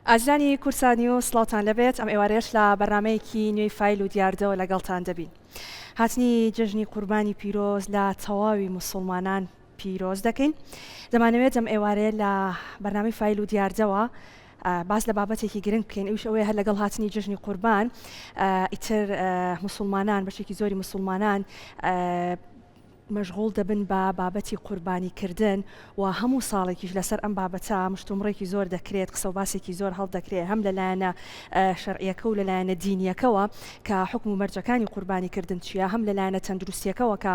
ئازیزانی کوردسات نیوز سڵاوتان لێبێت ئەم ئێوارەیەش لە بەرنامەیەکی نوێی فایل و دیاردەوە لەگەڵتان دەبین هاتنی جەژنی قوربانی پیرۆز لە تەواوی موسڵمانان پیرۆز دەکەین دەمانەوێت ئەم ئێوارەیە لە بەرنامەی فایل و دیاردەوە باس لە بابەتێکی گرنگ بکەین ئەویش ئەوەیە هەر لەگەڵ هاتنی جەژنی قوربان ئیتر موسڵمانان بەشێکی زۆری موسڵمانان مەشغوڵ دەبن بە بابەتی قوربانی کردن و هەموو ساڵێکیش لەسەر ئەم بابەتە مشتومڕێکی زۆر دەکرێت، قسە و باسێکی زۆر هەڵدەکرێت هەم لە لایەنە شەرعیەکە و لە لایەنە دینیەکەوە کە حوکم و مەرجەکانی قوربانی کردن چیە، هەم لە لایەنە تەندروستیەکەوە کە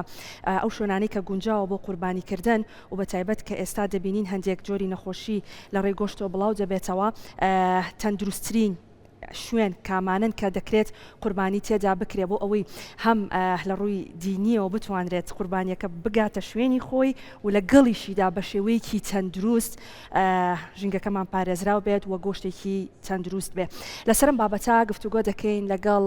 ئەو شوێنانەی کە گونجاوە بۆ قوربانی کردن و بە تایبەت کە ئێستا دەبینین هەندێک جۆری نەخۆشی لە ڕێی گۆشتەوە بڵاو دەبێتەوە تەندروستترین شوێن کامانەن کە دەکرێت قوربانی تێدا بکرێت بۆ ئەوەی هەم لە ڕووی دینیەوە بتوانرێت قوربانیەکە بگاتە شوێنی خۆی و لە گەڵیشیدا بە شێوەیەکی تەندروست ژینگەکەمان پارێزراو بێت و گۆشتێکی تەندروست بێ. لەسەرم بابەتە گفتوگۆ دەکەین لەگەڵ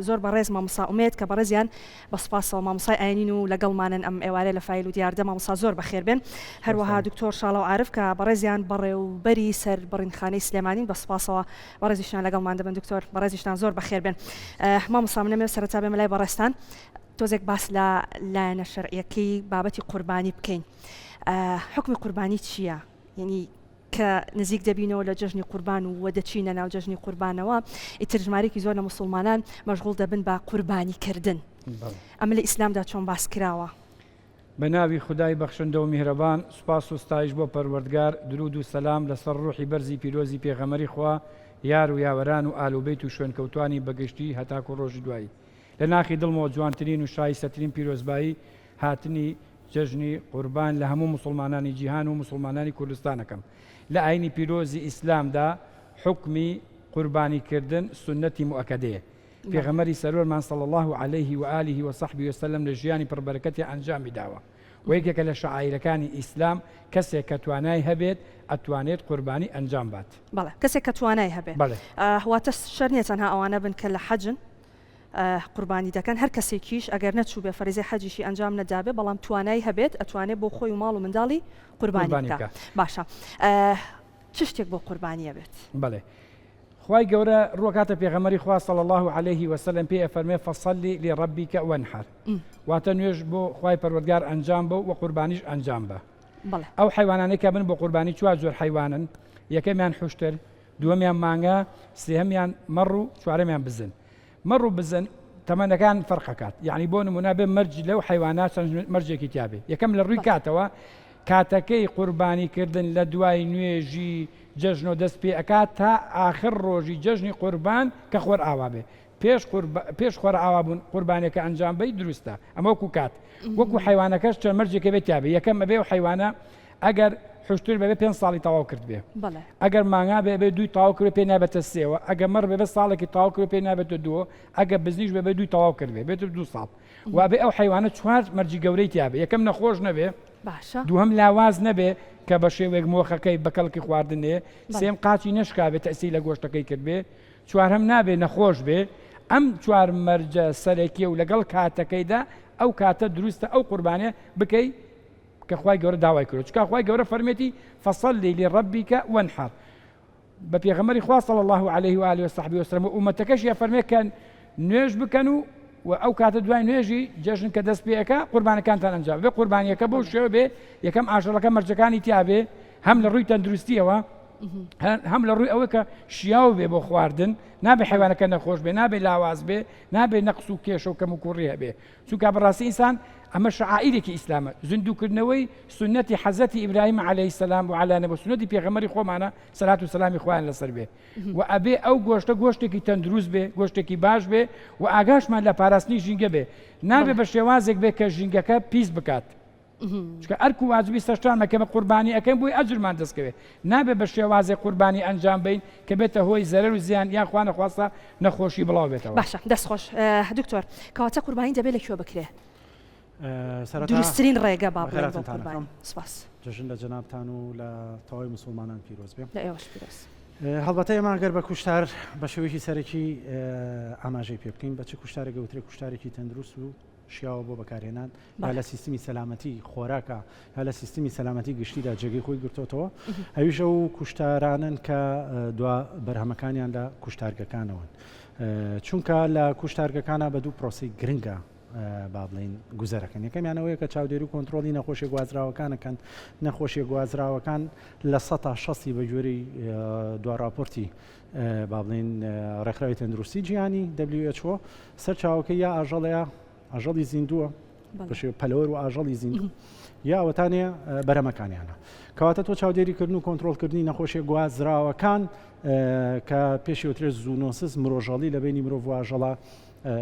زۆر بەڕێز مامۆستا ئومێد کە بەڕێزیان بە سوپاسەوە مامۆستای ئاینین و لەگەڵمانن ئەم ئێوارەیە لە فایل و دیاردە مامۆستا زۆر بەخێر بێن هەروەها دکتۆر شاڵاو عارف کە بەڕێزیان بەڕێوبەری سەربڕینخانەی سلێمانین بە سوپاسەوە بەڕێزیشتان لەگەڵمان دەبن دکتۆر بەڕێزیشتان زۆر بەخێر بێن مامۆستا من ئەمەوێ سەرەتا بێمە لای بەڕێزتان تۆزێک باس لە لایەنە شەرعیەکەی بابەتی قوربانی بکەین حکمی قوربانی چییە؟ یعنی کە نزیک دەبینەوە لە جەژنی قوربان و دەچینە ناو جەژنی قوربانەوە، ئیتر ژمارەیەکی زۆر لە موسوڵمانان مەشغوڵ دەبن بە قوربانی کردن. ئەمە لە ئیسلامدا چۆن باس کراوە؟ بە ناوی خودای بەخشندە و میهرەبان، سوپاس و ستایش بۆ پەروەردگار، دروود و سەلام لەسەر ڕوحی بەرزی پیرۆزی پێغەمبەری خوا، یار و یاوەران و ئال و بەیت و شوێنکەوتوانی بە گشتی هەتاکو ڕۆژی دوایی. لە ناخی دڵمەوە جوانترین و شایستەترین پیرۆزبایی هاتنی جەژنی قوربان لە هەموو موسڵمانانی جیهان و موسڵمانانی کوردستان ئەکەم. لە ئاینی پیرۆزی ئیسلامدا حوکمی قوربانی کردن سوننەتی موئەکەدەیە. پێغەمبەری سەروەرمان صلی اللە علیه و آله و صحبه و سلم لە ژیانی پڕ بەرەکەتیا ئەنجامی داوە و یەکێکە لە شەعائیرەکانی ئیسلام کەسێک کە توانای هەبێت ئەتوانێت قوربانی ئەنجام بات. بەڵێ کەسێک کە توانای هەبێ. بەڵێ. واتە شەرت نیە تەنها ئەوانە بن کە لە حەجن. قوربانی دەکەن، هەر کەسێکیش ئەگەر نەچووبێ فەریزەی حەجیشی ئەنجام نەدابێ بەڵام توانای هەبێت ئەتوانێ بۆ خۆی و ماڵ و منداڵی قوربانی بکا. باشە چ شتێک بۆ قوربانی ئەبێت؟ بەڵێ خوای گەورە ڕووەکاتە پێغەمبەری خوا صلی اللە علیه وسلم پێی ئەفەرمێ فصل لربک وانحر واتە نوێژ بۆ خوای پەروەردگار ئەنجام بە و قوربانیش ئەنجام بە. ئەو حەیوانانەی کە بن بۆ قوربانی چوار جۆر حەیوانن یەکەمیان حوشتر دووەمیان مانگا، سێهەمیان مەڕ و چوارەمیان بزن. مەڕ و بزن تەمەنەکان فەرق ئەکات. یەعنی بۆ نموونە بێ مەرج لەو حەیوانە چەند مەرجێکی تیا بێ. یەکەم لە ڕووی کاتەوە، کاتەکەی قوربانی کردن لە دوای نوێژی جەژنەوە دەست پێ ئەکات تا ئاخر ڕۆژی جەژنی قوربان کە خۆر ئاوا بێ. پێش قوربا پێش خۆرئاوابوون قوربانیەکە ئەنجام بەی دروستە ئەمە وەکو کات وەکو حەیوانەکەش چەند مەرجێکە بێت تیابێ یەکەم ئەبێ ئەو حەیوانە ئەگەر حشتر بەبێ پێ ساڵی تەواو کرد بێ ئەگەر مانگا بێ بێ دووی تەواو کرد پێ نابێتە سێوە ئەگە مەڕ بێ ساڵێکی تەواو کرد پێ نابێتە دووە ئەگە بزنیش بێ بێ دووی تەواو کرد بێ بێت دوو ساڵ وابێ ئەو حەیوانە چوار مەرجی گەورەی تیابێ یەکەم نەخۆش نەبێ دووهەم لاواز نەبێ کە بە شێوەیەک مۆخەکەی بە کەڵکی خواردنێ سێم قاچی نەشکابێت تەسی لە گۆشتەکەی کرد بێ چوارهەم نابێ نەخۆش بێ، ئەم چوار مەرجە سەرەکیە و لەگەڵ کاتەکەیدا ئەو کاتە دروستە ئەو قوربانیە بکەی کە خوای گەورە داوای کردوە چونکە خوای گەورە فەرمێتی فصل لربک وانحر بە پێغەمبەری خوا صلی الله علیه و آله و صحبه وسلم و ئومەتەکەشی ئەفەرمێ کە نوێژ بکەن و و ئەو کاتە دوای نوێژی جەژن کە دەست پێ ئەکا قوربانەکانتان ئەنجام بێ قوربانیەکە بەو شێوە بێ یەکەم ئاژەڵەکە مەرجەکانی تیا بێ هەم لە ڕووی تەندروستیەوە هەم لە ڕووی ئەوەی کە شیاو بێ بۆ خواردن نابێ حیوانەکە نەخۆش بێ نابێ لاواز بێ نابێ نەقس و کێشە و کەم و کوڕی هەبێ چونکە بەڕاستی ئینسان ئەمە شعائرێکی ئیسلامە زیندووکردنەوەی سنەتی حەزەتی ئیبراهیم عەلەیهی سەلام و عەلا نەبی سنەتی پێغەمبەری خۆمانە سەلات و سەلامی خوایان لەسەر بێ و ئەبێ ئەو گۆشتە گۆشتێکی تەندروست بێ گۆشتێکی باش بێ و ئاگاشمان لە پاراستنی ژینگە بێ نابێ بە شێوازێک بێ کە ژینگەکە پیس بکات چونکە ئەرک و واجبی سەرشانمە کە بە قوربانی ئەکەین بۆی ئەجرمان دەست کەوێ نابێ بە شێوازێک قوربانی ئەنجام بەین کە بێتە هۆی زەرەر و زیان یان خوا نەخواستە نەخۆشی بڵاو بێتەوە. باشە دەست خۆش دکتۆر کەواتە قوربانی دەبێ لە کوێ بکرێ؟ دروستترین ڕێگە با بڵێین بۆ قوربانی. سپاس. جەژن لە جەنابتان و لە تەواوی موسوڵمانان پیرۆز بێ. لە ئێوەش پیرۆز. هەڵبەتە ئێمە گەر بە کوشتار بە شێوەیەکی سەرەکی ئاماژەی پێ بکەین بە چ کوشتارێک گەوترێ کوشتارێکی تەندروست و. شیاوە بۆ بەکارهێنان یا لە سیستمی سەلامەتی خۆراکە یا لە سیستمی سەلامەتی گشتیدا جێگەی خۆی گرتۆتەوە ئەویش ئەو کوشتارانن کە دوا بەرهەمەکانیان لە کوشتارگەکانەوەن چونکە لە کوشتارگەکانە بە دوو پرۆسی گرنگە با بڵین گوزەرەکەن یەکەمیان ئەوەیە کە چاودێری و کۆنتترۆلی نەخۆشی گوازراوەکانەکەن نەخۆشی گوازراوەکان لە سە شەستی بە گوێرەی دوا راپۆرتی با بڵین ڕێکخراوی تەندروستی جیهانی WHO سەرچاوەکە یا ئاژەڵەیە ئاژەڵی زیندووە بەشێ پەلەوەر و ئاژەڵی زیندوو یا ئەوەتانێ بەرەمەکانیانە کەواتە تۆ چاودێریکردن و کۆنتترۆلکردنی نەخۆشیە گوازراوەکان کە پێشیوترێت zoonosis مرۆژەڵی لە بینی مرۆڤ و ئاژەڵە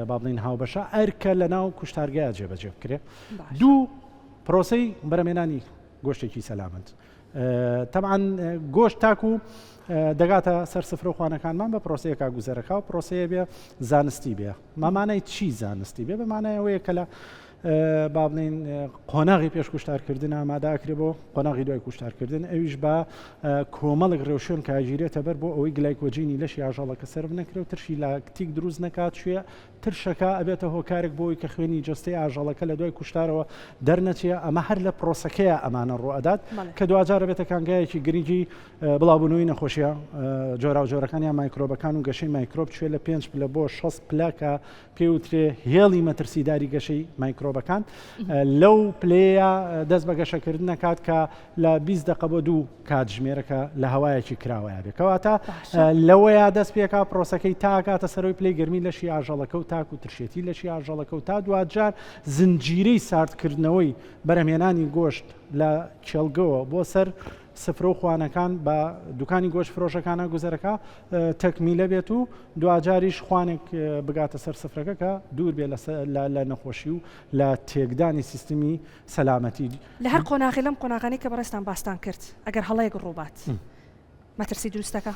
با بڵین هاوبەشە ئەرکە لە ناو کوشتارگەیا جێبەجێ بکرێ دوو پرۆسەی بەرەمێنانی گۆشتێکی سەلامەت تەبعەن گۆشت تاکو دەگاتە سەر سفرە و خوانەکانمان بە پرۆسەیەکا گوزەرەکە و پرۆسەیە بێ زانستی بێ مامانای چی زانستی بێ بە مانای ئەوەیە کە لە با بڵین قۆناغی پێش کوشتارکردن ئاماداکرێ بۆ قۆناغی دوای کوشتارکردن ئەویش بە کۆمەڵێک ڕێوشوێن کاگیرێتە بەر بۆ ئەوەی گلایکۆجینی لەشی ئاژەڵەکە سەرف نەکرێ و ترشی لاکتیک دروست نەکات شوێ ترشەکە ئەبێتە هۆکارێک بۆ ئەوەی کە خوێنی جەستەی ئاژەڵەکە لە دوای کوشتارەوە دەرنەچێ، ئەمە هەر لە پرۆسەکەیا ئەمانە ڕووئەدات کە دواجار ئەبێتە کانگایەکی گرنگی بڵاوبوونەوەی نەخۆشیە جۆراوجۆرەکان یان مایکرۆبەکان و گەشەی مایکرۆب چوێ لە پێنج پلە بۆ 60 پلە کە پێوترێ هێڵی مەترسیداری گەشەی مایکرۆبەکان لەو پلەیە دەست بە گەشەکردن نەکات کە لە 20 دقە بۆ دوو کاتژمێرەکە لە هەوایەکی کراوەیا بێ کەواتە لەوەیا دەست پێکا پرۆسەکەی تاکاتە سەرەوەی پلەی گەرمی لەشی ئاژەڵەکە و تاکو ترشێتی لەشی ئاژەڵەکە و تا دواجار زنجیرەی ساردکردنەوەی بەرهەمهێنانی گۆشت لە کێڵگەوە بۆ سەر سفرە و خوانەکان بە دوکانی گۆشت فرۆشەکانە گوزەرەکە تەکمیلە بێت و دواجاریش خوانێک بگاتە سەر سفرەکە کە دوور بێ لە نەخۆشی و لە تێکدانی سیستمی سەلامەتی. لە هەر قۆناغێ لەم قۆناغانەی کە بەڕێزتان باستان کرد ئەگەر هەڵەیەک ڕووبات مەترسی دروست دەکا؟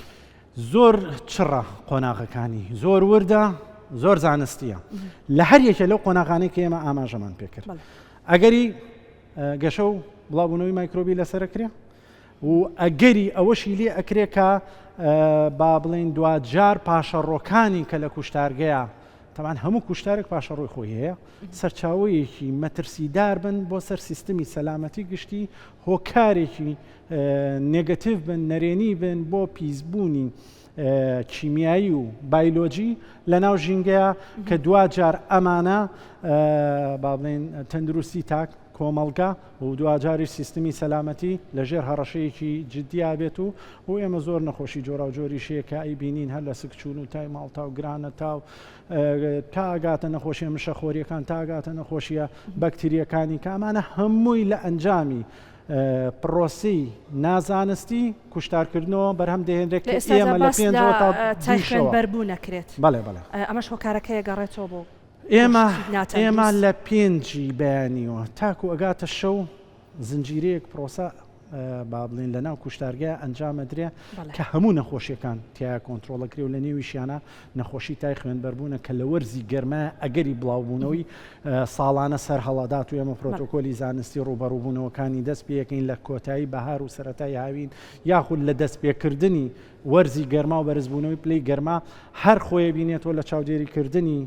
زۆر چڕە قۆناغەکانی، زۆر وردە، زۆر زانستییە. لە هەر یەکێ لەو قۆناغانەی کە ئێمە ئاماژەمان پێ کرد ئەگەری گەشە و بڵاوبوونەوەی مایکرۆبی لەسەر ئەکرێ و ئەگەری ئەوەشی لێ ئەکرێ کە با بڵێین دواجار پاشەڕۆکانی کە لە کوشتارگەیە تەبعەن هەموو کوشتارێک پاشەڕۆی خۆی هەیە، سەرچاوەیەکی مەترسیدار بن بۆ سەر سیستمی سەلامەتی گشتی، هۆکارێکی negative بن، نەرێنی بن بۆ پیسبوونی کیمیایی و بایلۆجی لە ناو ژینگەیە کە دواجار ئەمانە با بڵێین تەندروستی تاک، کۆمەڵگا و دواجاریش سیستمی سەلامەتی لە ژێر هەڕەشەیەکی جددیا بێت و و ئێمە زۆر نەخۆشی جۆراوجۆریش هەیە کە ئەیبینین هەر لە سکچوون و تای ماڵتا و گرانەتا و تا ئەگاتە نەخۆشیە مشەخۆریەکان تا ئەگاتە نەخۆشیە بەکتریەکانی کە ئەمانە هەمووی لە ئەنجامی پرۆسەی نازانستی کوشتارکردنەوە بەرهەم دەهێنرێت کە ئێمە لە پێنجەوە تا دوو شەوە بەربوو نەکرێت. بەڵێ بەڵێ. ئەمەش هۆکارەکەیە گەڕێتەوە بۆ ئێمە ئێمە لە پێنجی بەیانیەوە تاکو ئەگاتە شەو زنجیرەیەک پرۆسە با بڵێن لە ناو کوشتارگە ئەنجامەدرێ کە هەموو نەخۆشیەکان تیا کۆنتترۆڵەکرێ و لە نێویشیانە نەخۆشی تای خوێنبەربوونە کە لە وەرزی گەرما ئەگەری بڵاوبوونەوەی ساڵانە سەر هەڵەدات و ئێمە پرۆتۆکۆلی زانستی ڕوبەڕووبوونەوەکانی دەست پێەکەین لە کۆتایی بەهار و سەتای هاوین یاخود لە دەست پێکردنی وەرزی گەرما و بەرزبوونەوەی پلەی گەرما هەر خۆی بینێتەوە لە چاودێریکردنی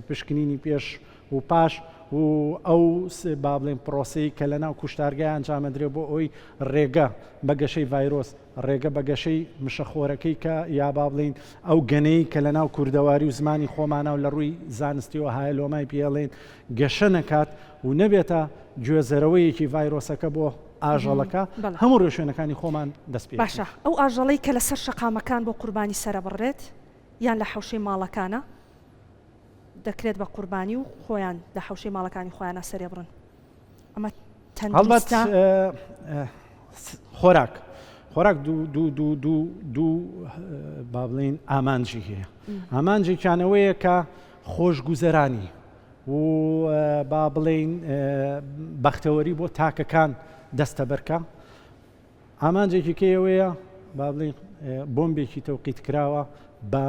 پشکنینی پێش و پاش و ئەو با بڵێن پرۆسەی کە لە ناو کوشتارگای ئەنجامەدرێ بۆ ئەوی ڕێگە بە گەشەی ڤایرۆس ڕێگە بە گەشەی مشەخۆرەکەی کە یا با بڵین ئەو گەنەی کە لە ناو کوردەواری و زمانی خۆمانە و لە ڕووی زانستیەوە hyalomma ی پێڵێن گەشە نەکات و نەبێتە گوێزەرەوەیەکی ڤایرۆسەکە بۆ ئاژەڵەکە هەموو ڕێوشوێنەکانی خۆمان دەست پێ باشە ئەو ئاژەڵەی کە لەسەر شەقامەکان بۆ قوربانی سەرەبڕرێت یان لە حەوشەی ماڵەکانە دەکرێت بە قوربانی و خۆیان لە حەوشەی ماڵەکانی خۆیانە سەرێبڕن ئەمە هەڵبەت خۆراک خۆراک دوو دوو دوو دوو دوو با بڵێین ئامانجی هەیە ئامانجێکیانەوەیە کە خۆشگوزەرانی و با بڵێین بەختەوەری بۆ تاکەکان دەستەبەرکە ئامانجێکی کەی ئەوەیە با بڵێین بۆمبێکی تەوقیت کراوە بە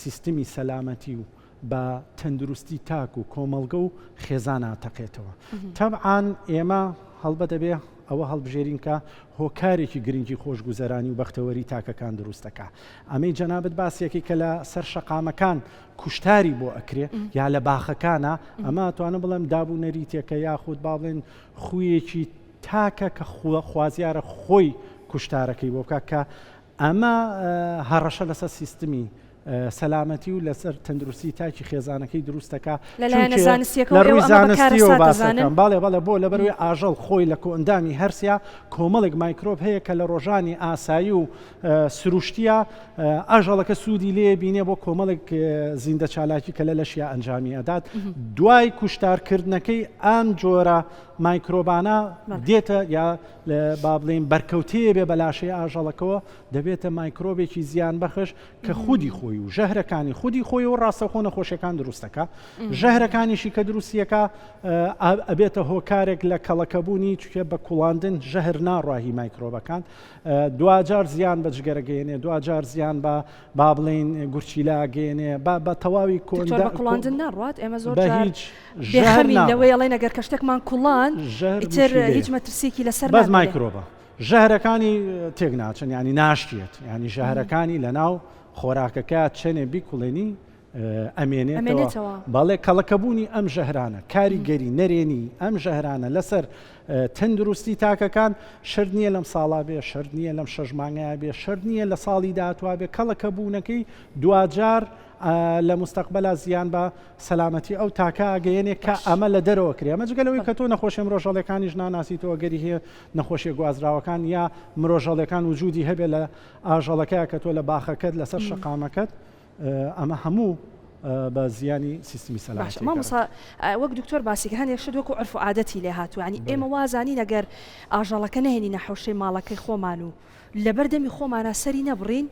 سیستمی سەلامەتی و بە تەندروستی تاک و کۆمەڵگە و خێزان ئاتەقێتەوە تەبعان ئێمە هەڵبەت ئەبێ. ئەوە هەڵبژێرین کە هۆکارێکی گرنگی خۆشگوزەرانی و بەختەوەری تاکەکان دروست دەکا. ئەمەی جەنابت باسیەکەی کە لە سەر شەقامەکان کوشتاری بۆ ئەکرێ یا لە باخەکانا، ئەمە ئەتوانم بڵێم داب و نەریتێکە یاخود با بڵێن خوویەکی تاکە کە خوازیارە خۆی کوشتارەکەی بۆ بکا کە ئەمە هەڕەشە لەسەر سیستمی سەلامەتی و لەسەر تەندروستی تاکی خێزانەکەی دروست دەکا لەلایەنە چونکێ زانستیەکەوە لە ڕووی ئێوە ئەمە بە زانستیەوە کارەسات باس دەزانن؟ دەکەم بەڵێ بەڵێ بۆ لەبەرئەوەی ئاژەڵ خۆی لە کۆئەندامی هەرسیا کۆمەڵێک مایکرۆب هەیە کە لە ڕۆژانی ئاسایی و سروشتیە ئاژەڵەکە سوودی لێ بینێ بۆ کۆمەڵێک زیندە چالاکی کە لە لەشیا ئەنجامی ئەدات دوای کوشتارکردنەکەی ئەم جۆرە مایکرۆبانە دێتە یا با بڵێین بەرکەوتەیە بێ بە لاشەی ئاژەڵەکەوە دەبێتە مایکرۆبێکی زیان بەخش کە خودی خۆی و ژەهرەکانی خودی خۆی و ڕاستەوخۆ نەخۆشیەکان دروستەکە ژەهرەکانیشی کە دروستیەکە ئەبێتە هۆکارێک لە کەڵەکەبوونی چکە بە کوڵاندن ژەهر ناڕاهی مایکرۆبەکان دواجار زیان بە جگەرە گەیەنێ دواجار زیان بە با بڵێین گورچیلە گەیەنێ با بە تەواوی دکتۆر بە کوڵاندن ناڕوات ئێمە زۆر بە جار هیچ بێ ژەهر خەمین ناڕوات. لەوەی ئەڵێن ئەگەر کە شتێکمان کوڵاند ژەهر ئیتر مشکیلەیە. هیچ مەترسیەکی لەسەر بەس نامێنێ. مایکرۆبە ژەهرەکانی تێک ناچن یانی ناشکێت یانی ژەهرەکانی لەناو خۆراکەکە چەنێ بیکوڵێنی ئەمێنێتەوە. ئەمێنێتەوە. بەڵێ کەڵەکەبوونی ئەم ژەهرانە، کاریگەری نەرێنی ئەم ژەهرانە لەسەر تەندروستی تاکەکان شەرت نییە لەم ساڵا بێ، شەرت نییە لەم شەش مانگەیا بێ، شەرت نییە لە ساڵی داهاتووا بێ، کەڵەکەبوونەکەی دواجار لە موستەقبەلا زیان بە سەلامەتی ئەو تاکە ئەگەیەنێ کە ئەمە لە دەرەوە کرێ. ئەمە جگە لەوەی کە تۆ نەخۆشیە مرۆژەڵیەکانیش ناناسی، تۆ ئەگەری هەیە نەخۆشیە گوازراوەکان یا مرۆژەڵیەکان وجودی هەبێ لە ئاژەڵەکەیا کە تۆ لە باخەکەت لەسەر شەقامەکەت ئەمە هەموو بە زیانی سیستمی باشە سەلامەتی مامۆسا گەڕێت. وەک دکتۆر باسی کرد هەندێک شت وەکو عورف و عادەتی لێ هاتووە یانی بەڵێ. ئێمە وازانین ئەگەر ئاژەڵەکە نەهێنینە حەوشەی ماڵەکەی خۆمان و لەبەر دەمی خۆمانا سەری نەبڕین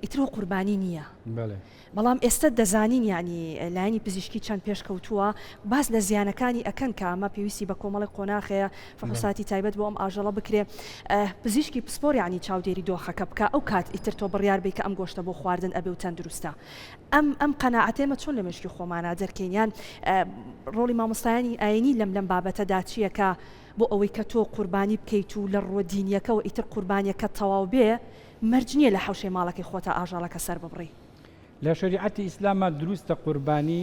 ئیتر ئەو قوربانی نییە بەڵێ. بەڵام ئێستە دەزانین یانی لایەنی پزیشکی چەند پێشکەوتووە باس لە زیانەکانی ئەکەن کە ئەمە پێویستی بە کۆمەڵێک قۆناغ هەیە فحوساتی تایبەت بۆ ئەم ئاژەڵە بکرێ پزیشکی پسپۆر یانی چاودێری دۆخەکە بکا ئەو کات ئیتر تۆ بڕیار بەی کە ئەم گۆشتە بۆ خواردن ئەبێ و تەندروستە ئەم ئەم قەناعەتە ئێمە چۆن لە مێشکی خۆمانا دەرکەین یان ڕۆڵی مامۆستایانی ئاینی لەم لەم بابەتەدا چییە کە بۆ ئەوەی کە تۆ قوربانی بکەیت و لە ڕووە دینیەکەوە ئیتر قوربانیەکە تەواو بێ مەرج نییە لە حەوشەی ماڵەکەی خۆتا ئاژەڵەکە سەر ببڕی. لە شەریعەتی ئیسلاما دروستە قوربانی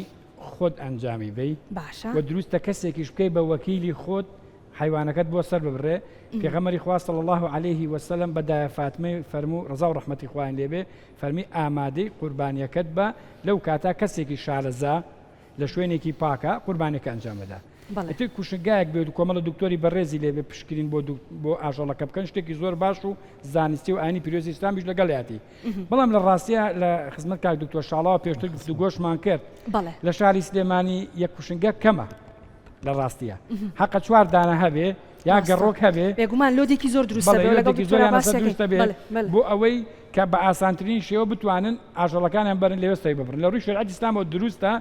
خۆت ئەنجامی بەی باشە. وە دروستە کەسێکیش بکەی بە وەکیلی خۆت حەیوانەکەت بۆ سەر ببڕێ پێغەمبەری خوا صلی اللە علیه وسلم بە دایە فاتمەی فەرموو ڕەزا و ڕەحمەتی خوایان لێ بێ فەرمی ئامادەی قوربانیەکەت بە لەو کاتە کەسێکی شارەزا لە شوێنێکی پاکە قوربانیەکە ئەنجام بدا ئیتر کوشنگایەک بێت و کۆمەڵە دکتۆری بەڕێزی لێ بێ پشکنین بۆ بۆ ئاژەڵەکە بکەن شتێکی زۆر باش و زانستی و ئاینی پیرۆزی ئیسلامیش لەگەڵیاتی بەڵام لە ڕاستیە لە خزمەت کاک دکتۆر شاڵاوە پێشتر گفتوگۆشمان کرد لە شاری سلێمانی یەک کوشنگە کەمە لە ڕاستیە حەقە چوار دانە هەبێ یا گەڕۆک هەبێ بێگومان load ێکی زۆر دروستە لەگەڵ دکتۆرا دروستە بێ بۆ ئەوەی کە بە ئاسانترین شێوە بتوانن ئاژەڵەکانیان بەرن لەوێ سەری ببڕن لە ڕووی شەریعەتی ئیسلامەوە دروستە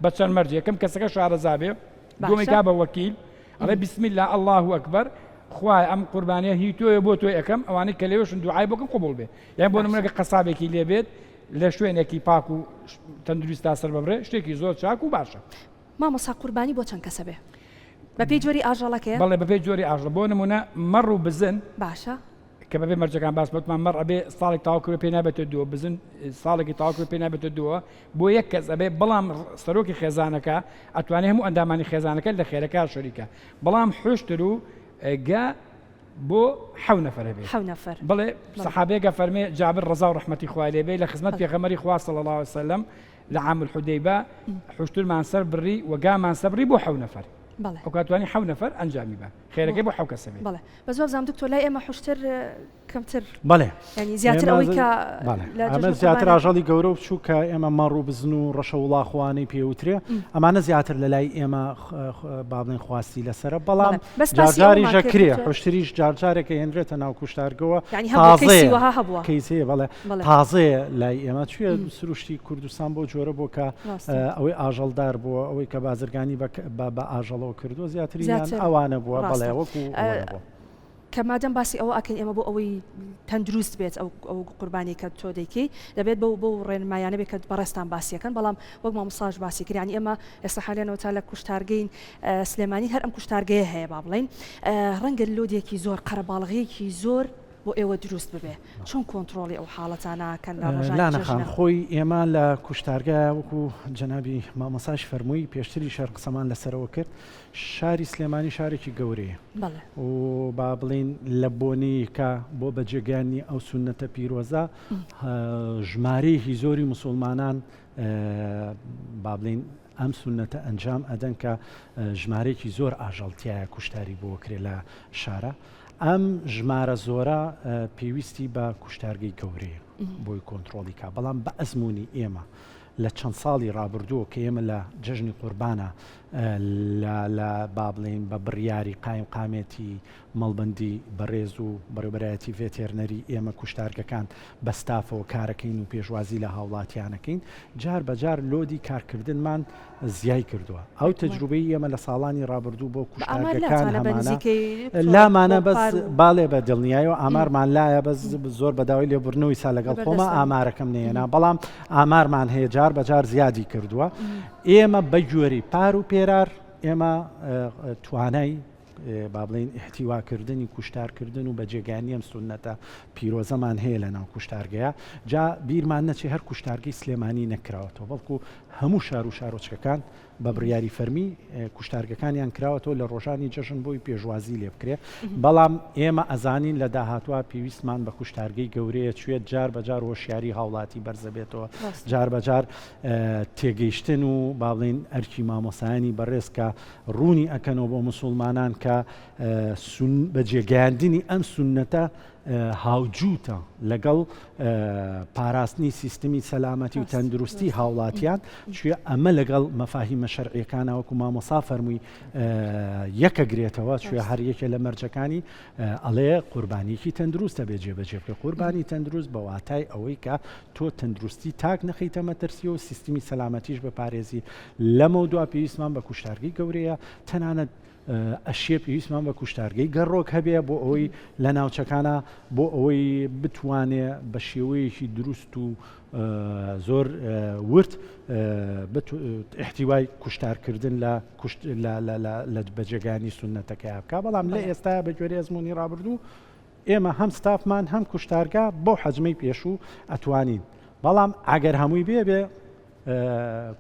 بە چەند مەرجێک یەکەم کەسەکە شارەزا بێ دووەمی کا بە وەکیل ئەڵێ بسم الله الله اکبر خوایە ئەم قوربانیە هی تۆیە بۆ تۆی ئەکەم ئەوانەی کە لەوێشن دوعای بۆ کەم قبوڵ بێ یان بۆ نمونەکە قەسابێکی لێ بێت لە شوێنێکی پاک و تەندروستا سەر ببرێ شتێکی زۆر چاک و باشە. مامۆستا قوربانی بۆ چەند کەسە بێ؟ بەپێی جۆری ئاژەڵەکەیە؟ بەڵێ بەپێی جۆری ئاژەڵ بۆ نمونە مەڕ و بزن باشە. کە بەپێی مەرجەکان باس وتمان مەڕ ئەبێ ساڵێک تەواو کردبێ پێی نابێتە دووە بزن ساڵێکی تەواو کردبێ پێی نابێتە دووە بۆ یەک کەس ئەبێ بەڵام سەرۆکی خێزانەکە ئەتوانێ هەموو ئەندامانی خێزانەکە لە خێرەکە شەریکە بەڵام حوشتر و گا بۆ حەو نەفەر هەبێ حەو نەفەر بڵێ سەحابەیەکە فەرمێ جابر ڕەزا و ڕەحمەتی خوای لێ بێ لە خزمەت پێغەمبەری خوا صلی الله علیه وسلم لە عام الحدیبە حوشترمان سەر بڕی و گامان سەر بڕی بۆ حەو نەفەر بەڵێ ئەو کاتوانی حەو نەفەر ئەنجامی بە خێرەکەی بۆ حەو کەسە بێ بەڵێ بەس وابزانم دکتۆر لای ئێمە حوشتر کەمتر بەڵێ یعنی زیاتر ئەوەی کە ئەمە زیاتر ئاژەڵی گەورە و بچوو کە ئێمە مەڕ و بزن و ڕەشە وڵاخوانەی پێوترێ ئەمانە زیاتر لە لای ئێمە با بڵێن خواستی لەسرە بەڵام بەس جارجاری ژەکرێ حشتریش جارجارێکە هێنرێتە ناو کوشتارگەوە هەبووە کەیسەیە بەڵێ تازەیە لای ئێمە چوێ سروشتی کوردستان بۆ جۆرە بۆ کە ئەوەی ئاژەڵدار بووە ئەوەی کە بازرگانی بە ئاژەڵەوە کردووە زیاتریان ئەوانە بووە بەڵێ وەکو بووە. کە مادەم باسی ئەوە ئەکەین ئێمە بۆ ئەوەی تەندروست بێت ئەو ئەو قوربانی کە تۆ دەیکەی دەبێت بەو بەو ڕێنمایانە بێت کە بەڕێزتان باسی ئەکەن بەڵام وەک مامۆستاش باسی کرد یانی ئێمە ئێستا حالێنەوە تا لە کوشتارگەین سلێمانی هەر ئەم کوشتارگەیە هەیە با بڵێین ڕەنگە load ێکی زۆر قەرەباڵغیەکی زۆر بۆ ئێوە دروست ببێ چۆن کۆنتڕۆڵی ئەو حاڵەتانە ئەکەن لە ڕۆژانی لانە خان جەژنە؟ خۆی ئێمە لە کوشتارگە وەکو جەنابی مامۆساش فەرمووی پێشتریش هەر قسەمان لەسەرەوە کرد شاری سلێمانی شارێکی گەورەیە و با بڵێین لە بۆنەیەکا بۆ بەجێگەیاندنی ئەو سوننەتە پیرۆزە ژمارەیەکی زۆری موسوڵمانان با بڵێین ئەم سوننەتە ئەنجام ئەدەن کە ژمارەیەکی زۆر ئاژەڵ تیایە کوشتاری بۆ کرێ لە شارە ئەم ژمارە زۆرە پێویستی بە کوشتارگەی گەورەیە بۆی کۆنتترۆڵی کا بەڵام بە ئەزمموی ئێمە لە چەند ساڵی ڕابردووە کە ئێمە لە جەژنی قوربانە لە لە با بڵێین بە بڕیاری قایمقامێتی مەڵبەندی بەڕێز و بەڕێوبەرایەتی ڤێتێرنەری ئێمە کوشتارگەکان بە ستافەوە کارەکەین و پێشوازی لە هاوڵاتیانەکەین جار بە جار load ی کارکردنمان زیای کردووە ئەو تەجروبەی ئێمە لە ساڵانی ڕابردوو بۆ کوشتارگەکان هەمانە لامانە بەس باڵێ بە دڵنیایەوە ئامارمان لایە بەس زۆر بەداوای لێبوردنەوەی سا لەگەڵ خۆمە ئامارەکەم نێنا بەڵام ئامارمان هەیە جار بە جار زیادی کردووە ئێمە بە گوێرەی پار و پێرار ئێمە توانای با بڵێین ئیحتیواکردنی کوشتارکردن و بەجێگانی ئەم سوننەتە پیرۆزەمان هەیە لە ناو کوشتارگەیە جا بیرمان نەچێ هەر کوشتارگەی سلێمانی نەکراوەتەوە بەڵکو هەموو شار و شارۆچکەکان بە بڕیاری فەرمی کوشتارگەکانیان کراوەتەوە لە ڕۆژانی جەژن بۆی پێشوازی لێ بکرێ بەڵام ئێمە ئەزانین لە داهاتوە پێویستمان بە کوشتارگەی گەورەیە چوێت جار بەجار هۆشیاری هاوڵاتی بەرزەبێتەوە جار بەجار تێگەیشتن و با بڵێین ئەرکی مامۆسایانی بەڕێز کە ڕوونی ئەکەنەوە بۆ مسوڵمانان کە بەجێگەیاندنی ئەم سوننەتە هاوجووتە لەگەڵ پاراستنی سیستمی سەلامەتی و تەندروستی هاوڵاتیان چوێ ئەمە لەگەڵ مەفاهیمە شەرعیەکانە وەکو مامۆسا فەرمووی یەکەگرێتەوە چوێ هەر یەکێ لە مەرجەکانی ئەڵێ قوربانیەکی تەندروستە بێ جێبەجێ بکە قوربانی تەندروست بە واتای ئەوەی کە تۆ تەندروستی تاک نەخەیتە مەترسیەوە سیستمی سەلامەتیش بپارێزی لەمەودوا پێویستمان بە کوشتارگەی گەورەیە تەنانەت ئەشێ پێویستمان بە کوشتارگەی گەڕۆک هەبێ بۆ ئەوەی لە ناوچەکانە بۆ ئەوەی بتوانێ بە شێوەیەکی دروست و زۆر ورد احتیوای کوشتارکردن لە لە بەجێگانی سونەتەکەی بکە بەڵام لە ئێستا بە گوێرەی ئەزمموی ڕابردوو ئێمە هەم ستافمان هەم کوشتارگە بەو حەجمەی پێشوو ئەتوانین بەڵام ئەگەر هەمووی بێ بێ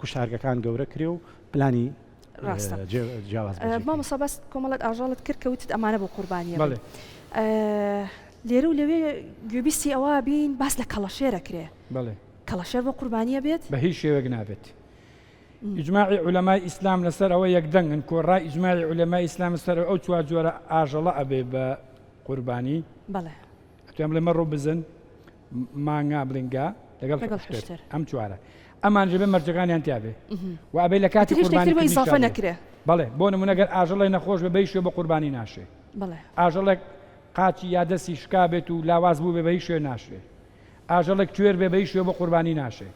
کوشتارگەکان گەورە کرێ و پلانی ڕاستە جیاواز مامۆستا باس کۆمەڵێک ئاژەڵت کرد کە وتت ئەمانە بۆ قوربانیە بەڵێ لێرە و لەوێ گوێبیستی ئەوە بین باس لە کەڵەشێرە کرێ بەڵێ کەڵەشێر بۆ قوربانیە بێت بە هیچ شێوەیەک نابێت ئیجماعی عولەمای ئیسلام لەسەر ئەوە یەکدەنگن کۆڕای ئیجماعی عولەمای ئیسلام لەسەر ئەو چوار جۆرە ئاژەڵە ئەبێ بە قوربانی بەڵێ ئەتوانم بڵێ مەڕ و بزن مانگا بڵین گا لەگەڵ لەگەڵ حشتر حشتر. ئەم چوارە ئەمان ژێ بێ مەرجەکانیان تیا بێ و ئەبێ لە کاتی ئیتر هیچ شتێک قوربانی تر بۆ کردنیشا ئیزافە بێ. نەکرێ. بەڵێ بۆ نمونە گەر ئاژەڵێک نەخۆش بێ بەهیچ شێوە بە قوربانی ناشێ بەڵێ. ئاژەڵێک قاچی یا دەستی شکا بێت و لاواز بوو بێ بە هیچ شێوە ناشرێ ئاژەڵێک کوێر بێ بە هیچ شێوە بە قوربانی ناشێ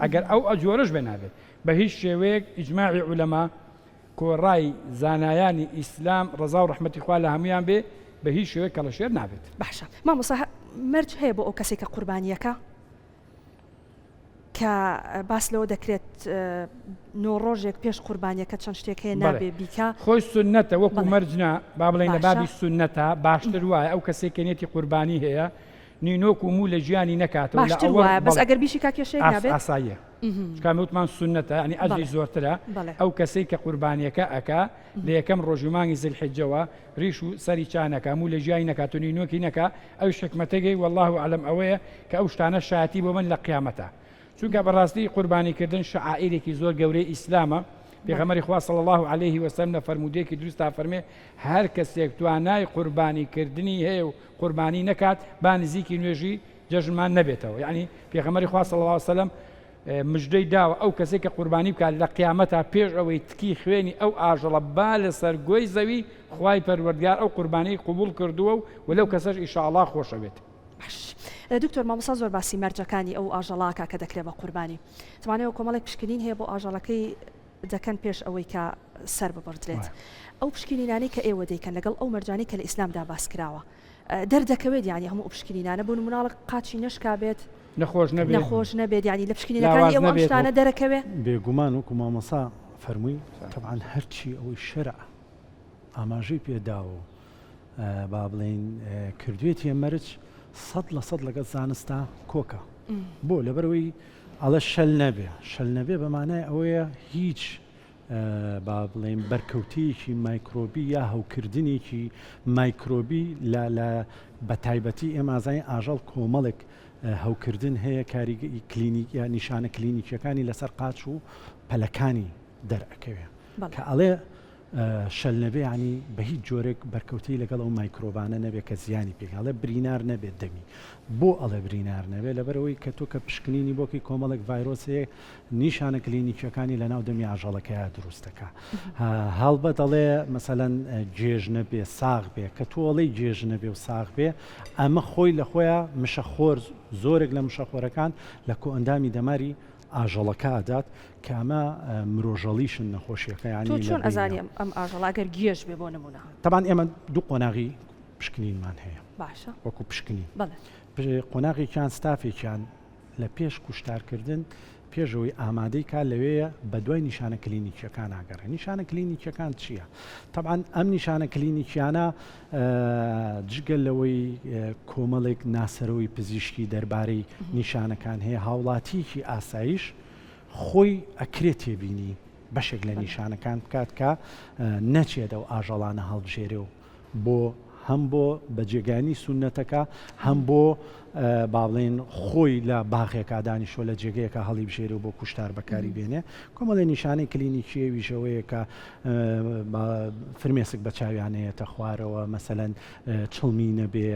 ئەگەر ئەو ئەجۆرەش بێ نابێت بە هیچ شێوەیەک ئیجماعی عولەما کۆڕای زانایانی ئیسلام ڕەزا و ڕەحمەتی خوا لە هەموویان بێ بە هیچ شێوەیەک کەڵەشێر نابێت. باشە مامۆستا مەرج هەیە بۆ ئەو کەسەی کە قوربانیەکە کە باس لەوە دەکرێت نۆ ڕۆژێک پێش قوربانیەکە چەند شتێک هەیە نابێ بیکا خۆی سوننەتە وەکو مەرج نا با بڵێین لە بابی سوننەتە باشتر وایە ئەو کەسەی کە نێتی قوربانی هەیە نینۆک و موو لە گیانی نەکاتەوە لە باشتر ئەوە وایە بەس بەڵێ ئەگەر بیشی کا کێشەیەک ئاس نابێت؟ ئاساییە چونکە ئەمە وتمان سوننەتە یانی ئەجری بەڵێ زۆرترە بەڵێ ئەو کەسەی کە قوربانیەکە ئەکا لە یەکەم ڕۆژی مانگی زیلحیجەوە ڕیش و سەری چا نەکا موو لە گیانی نەکات و نینۆکی نەکا ئەویش حیکمەتەکەی واللە اعلم ئەوەیە کە ئەو شتانە شایەتی بۆ من لە قیامەتا چونکە بەڕاستی قوربانی کردن شەعائیرێکی زۆر گەورەی ئیسلامە پێغەمبەری خوا صلی اللە علیه وسلم لە فەرموودەیەکی دروستا فەرمێ هەر کەسێک توانای قوربانی کردنی هەیە و قوربانی نەکات با نزیکی نوێژی جەژنمان نەبێتەوە یعنی پێغەمبەری خوا صلی اللە علیه وسلم مژدەی داوە ئەو کەسێک کە قوربانی بکات لە قیامەتا پێش ئەوەی تکی خوێنی ئەو ئاژەڵە با لەسەر گۆی زەوی خوای پەروەردگار ئەو قوربانی قبوڵ کردووە و و لەو کەسەش ئیشاڵا خۆشەوێت. باش دکتۆر مامۆستا زۆر باسی مەرجەکانی ئەو ئاژەڵاکە کە دەکرێت بە قوربانی تمانەوە کۆمەڵێک پشکنین هەیە بۆ ئاژەڵەکەی دەکەن پێش ئەوەی کە. سەر ببڕدرێت. ئەو پشکنینانەی کە ئێوە دەیکەن لەگەڵ ئەو مەرجانەی کە لە ئیسلامدا باس کراوە دەردەکەوێت یانی هەموو ئەو پشکنینانە بۆ نموناڵە قاچی نەشکابێت نەخۆش نەبێت نەخۆش نەبێت یانی لە پشکنینەکانی لاواز ئێوە ئەم نەبێت. شتانە دەرەکەوێ؟ بێگومان وەکو مامۆستا فەرمووی تەبعەن هەرچی ئەوەی شەرع ئاماژەی پێ داوە و با بڵێین کردوێتیە مەرج 100% لەگەڵ زانستا کۆکە بۆ لەبەرەوەی ئەڵە شەل نەبێ شەل نەبێ بە مانای ئەوەیە هیچ با بڵێین بەرکەوتەیەکی مایکرۆبی یا هەوکردنێکی مایکرۆبی لە لە بە تایبەتی ئێمە ئازانین ئاژەڵ کۆمەڵێک هەوکردن هەیە کاریگەری کلینیک یا نیشانە کلینیکیەکانی لەسەر قاچ و پەلەکانی دەرئەکەوێ کە ئەڵێ شەل نەبێ یانی بە هیچ جۆرێک بەرکەوتەی لەگەڵ ئەو مایکرۆبانە نەبێ کە زیانی پێ ئەڵێ برینار نەبێت دەمی بۆ ئەڵێ برینار نەبێ لەبەرئەوەی کە تۆ کە پشکنینی بۆکەی کۆمەڵێک ڤایرۆس هەیە نیشانە کلینیکیەکانی لەناو دەمی ئاژەڵەکەیا دروست دەکا هەڵبەت ئەڵێ مەسەلەن گێژ نەبێ ساغ بێ کە تۆ ئەڵێی گێژ نەبێ و ساغ بێ ئەمە خۆی لە خۆیا مشەخۆر زۆرێک لە مشەخۆرەکان لە کۆئەندامی دەماری ئاژەڵەکە ئەدات کە ئەمە مرۆژەڵیشن نەخۆشیەکە یانی تۆ چۆن ئەزانی ئەم ئاژەڵە ئەگەر گێژ بێ بۆ نمونە؟ تەبعەن ئێمە دوو قۆناغی پشکنینمان هەیە باشە وەکو پشکنین بەڵێ قۆناغێکیان ستافێکیان لە پێش کوشتارکردن پێش ئەوەی ئامادەی کا لەوێیە بەدوای نیشانە کلینیکیەکان ئاگەڕێ نیشانە کلینیکیەکان چییە؟ تەبعەن ئەم نیشانە کلینیکیانە جگە لەوەی کۆمەڵێک ناسەرەوەی پزیشکی دەربارەی نیشانەکان هەیە هاوڵاتیەکی ئاسایش خۆی ئەکرێ تێبینی بەشێک لە نیشانەکان بکات کە نەچێت ئەو ئاژەڵانە هەڵبژێرێ و بۆ هەم بۆ بەجێگەیاندنی سوننەتەکە هەم بۆ با بڵێین خۆی لە باغێکا دانیشتوە لە جێگەیەکا هەڵیبژێرێ و بۆ کوشتار بەکاری بێنێ کۆمەڵێ نیشانەی کلینیکی ئەویش ئەوەیە کە فرمێسک بە چاویان نەیەتە خوارەوە مەسەلەن چڵمی نەبێ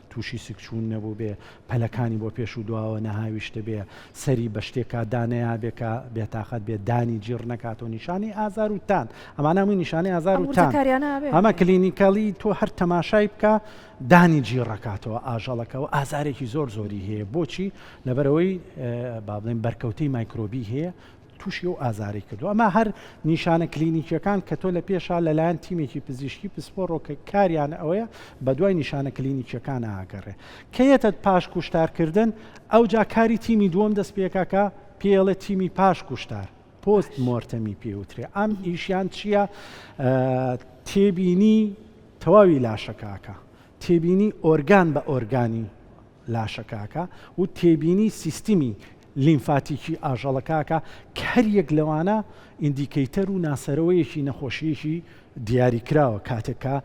تووشی سکچوون نەبوو بێ پەلەکانی بۆ پێش و دواوە نەهاویشتبێ، سەری بە شتێکا دانەیابێ کە بێتاقەت بێ، دانی جیڕ نەکاتەوە، نیشانەی ئازار و تان، ئەمانە هەمووی نیشانەی ئازار ئەم و تان. وردەکاریانە ئەبێ. ئەمە clinically تۆ هەر تەماشای بکە دانی جیڕەکاتەوە ئاژەڵەکە و ئازارێکی زۆر زۆری هەیە، بۆچی؟ لەبەرئەوەی با بڵێین بەرکەوتەی مایکرۆبی هەیە، تووشی ئەو ئازارەی کردووە. ئەمە هەر نیشانە کلینیکیەکان کە تۆ لە پێشا لەلایەن تیمێکی پزیشکی پسپۆڕەوە کە کاریان ئەوەیە بەدوای نیشانە کلینیکیەکان ئاگەڕێ. کە یەتە پاش کوشتارکردن ئەوجا کاری تیمی دووەم دەست پێکا کە پێی ئەڵێ تیمی پاش کوشتار، post mortem ی پێ وترێ. ئەم ئیشیان چییە؟ تێبینی تەواوی لاشەکە ئەکا. تێبینی ئۆرگان بە ئۆرگانی لاشەکە ئەکا و تێبینی سیستمی لیمفاتیکی ئاژەڵەکە ئەکا کە هەر یەک لەوانە indicator و ناسەرەوەیەکی نەخۆشییەکی دیاریکراوە کاتێک کە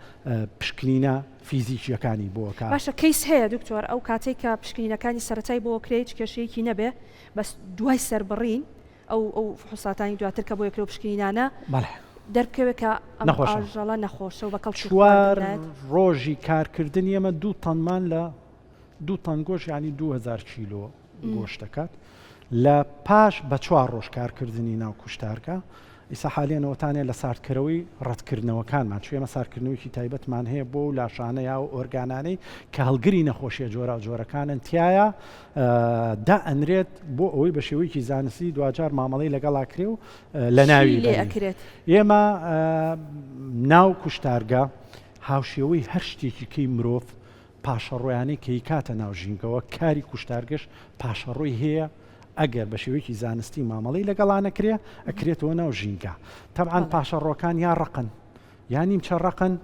پشکنینە فیزیکییەکانی بۆ ئەکا. باشە کەیس هەیە دکتۆر ئەو کاتەی کە پشکنینەکانی سەرەتای بۆ ئەکرێ هیچ کێشەیەکی نەبێ بەس دوای سەربڕین ئەو ئەو فحوساتانی دواتر کە بۆ یەکرێ و پشکنینانە بەڵێ. دەربکەوێ کە ئەم نەخۆشە. ئاژەڵە نەخۆشە و بە کەڵکی چوار خواردن نایەت؟ ڕۆژی کارکردنی ئێمە دوو تەنمان لە دوو تەن گۆشت یانی 2000 کیلۆ گۆشت دەکات لە پاش بە چوار ڕۆژ کارکردنی ناو کوشتارگە ئیسا حالیەن ئەوەتانە لە ساردکەرەوەی ڕەتکردنەوەکانمان چون ئێمە ساردکردنەوەیەکی تایبەتمان هەیە بۆ ئەو لاشانە یا ئەو ئۆرگانانەی کە هەڵگری نەخۆشیە جۆراوجۆرەکانن تیایا دائەنرێت بۆ ئەوەی بە شێوەیەکی زانستی دواجار مامەڵەی لەگەڵا کرێ و لەناوی چی لێ بەرین. ئەکرێت؟ ئێمە ناو کوشتارگە هاوشێوەی هەر شتێکی کەی مرۆڤ پاشەڕۆیانەی کە یکاتە ناو ژینگەوە، کاری کوشتارگەش پاشەڕۆی هەیە، ئەگەر بە شێوەیەکی زانستی مامەڵەی لەگەڵا نەکرێ، ئەکرێتەوە ناو ژینگە. تەبعەن پاشەڕۆکان یا ڕەقن، یا نیمچە ڕەقن،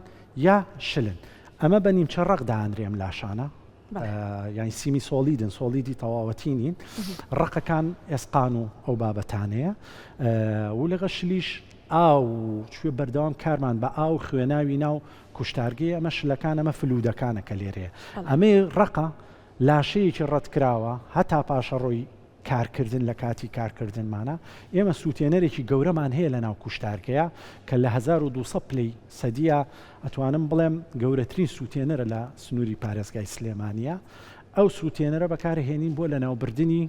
یا شلن. ئەمە بە نیمچە ڕەق دائەنرێ ئەم لاشانە، یانی semi solid ن، solid ی تەواوەتی نین. ڕەقەکان ئێسقان و ئەو بابەتانەیە. و لەگەڵ شلیش ئاو و چوێ بەردەوام کارمان بە ئاو خوێناوی ناو کوشتارگەی ئەمە شلەکان ئەمە fluid ەکانە کە لێرەیە ئەمەی ڕەقە لاشەیەکی ڕەتکراوە هەتا پاشەڕۆی کارکردن لە کاتی کارکردنمانە ئێمە سووتێنەرێکی گەورەمان هەیە لە ناو کوشتارگەیە کە لە 1200 پلەی سەدیە ئەتوانم بڵێم گەورەترین سووتێنەرە لە سنووری پارێزگای سلێمانیە ئەو سووتێنەرە بەکارهێنین بۆ لەناوبردنی.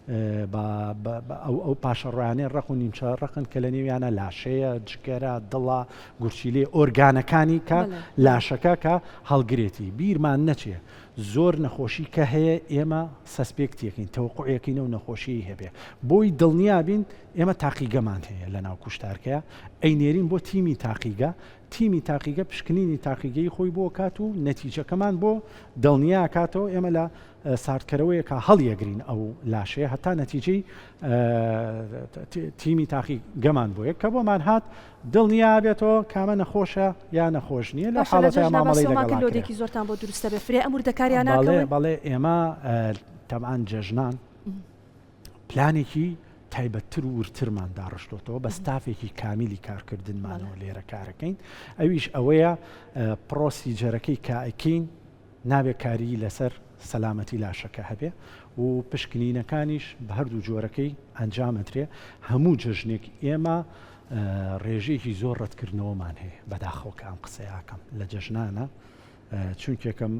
ئەو پاشەڕۆیانەی ڕەق و نیمچە ڕەقن کە لە نێویانە لاشەیە، جگەرە، دڵە، گورچیلەی ئۆرگانەکانی کە لاشەکە کە هەڵگرێتی. بیرمان نەچێ زۆر نەخۆشی کە هەیە ئێمە suspect ەکەین، تەوەقوعەکەین ئەو نەخۆشیەی هەبێ. بۆی دڵنیا بین ئێمە تاقیگەمان هەیە لە ناو کوشتارکەیا ئەینێرین بۆ تیمی تاقیگە، تیمی تاقیگە پشکنینی تاقیگەی خۆی بۆ کات و نەتیجەکەمان بۆ دڵنیا کاتەوە ئێمە لە ساردکەرەوەیەکا هەڵیەگرین ئەو لاشەیە هەتا نەتیجەی تیمی تاقیگەمان بۆیە کە بۆمان هات دڵنیا بێتەوە کامە نەخۆشە یا نەخۆش نییە لە حاڵەتە مامەڵەی لەگەڵ لۆدێکی زۆرتان بۆ دروستە بێ فرێ ئەم وردەکاریان ناکەون بەڵێ ئێمە تەبعەن جەژنان پلانێکی تایبەتتر و وردترمان داڕشتۆتەوە بە ستافێکی کامیلی کارکردنمانەوە لێرە کارەکەین ئەویش ئەوەیە procedure ەکەی کە ئەکەین نابێ کاریی لەسەر سەلامەتی لاشەکە هەبێ و پشکنینەکانیش بە هەردوو جۆرەکەی ئەنجام ئەدرێ، هەموو جەژنێک ئێمە ڕێژەیەکی زۆر ڕەتکردنەوەمان هەیە، بەداخەوە کە ئەم قسەیە ئەکەم لە جەژنانە چونکێکم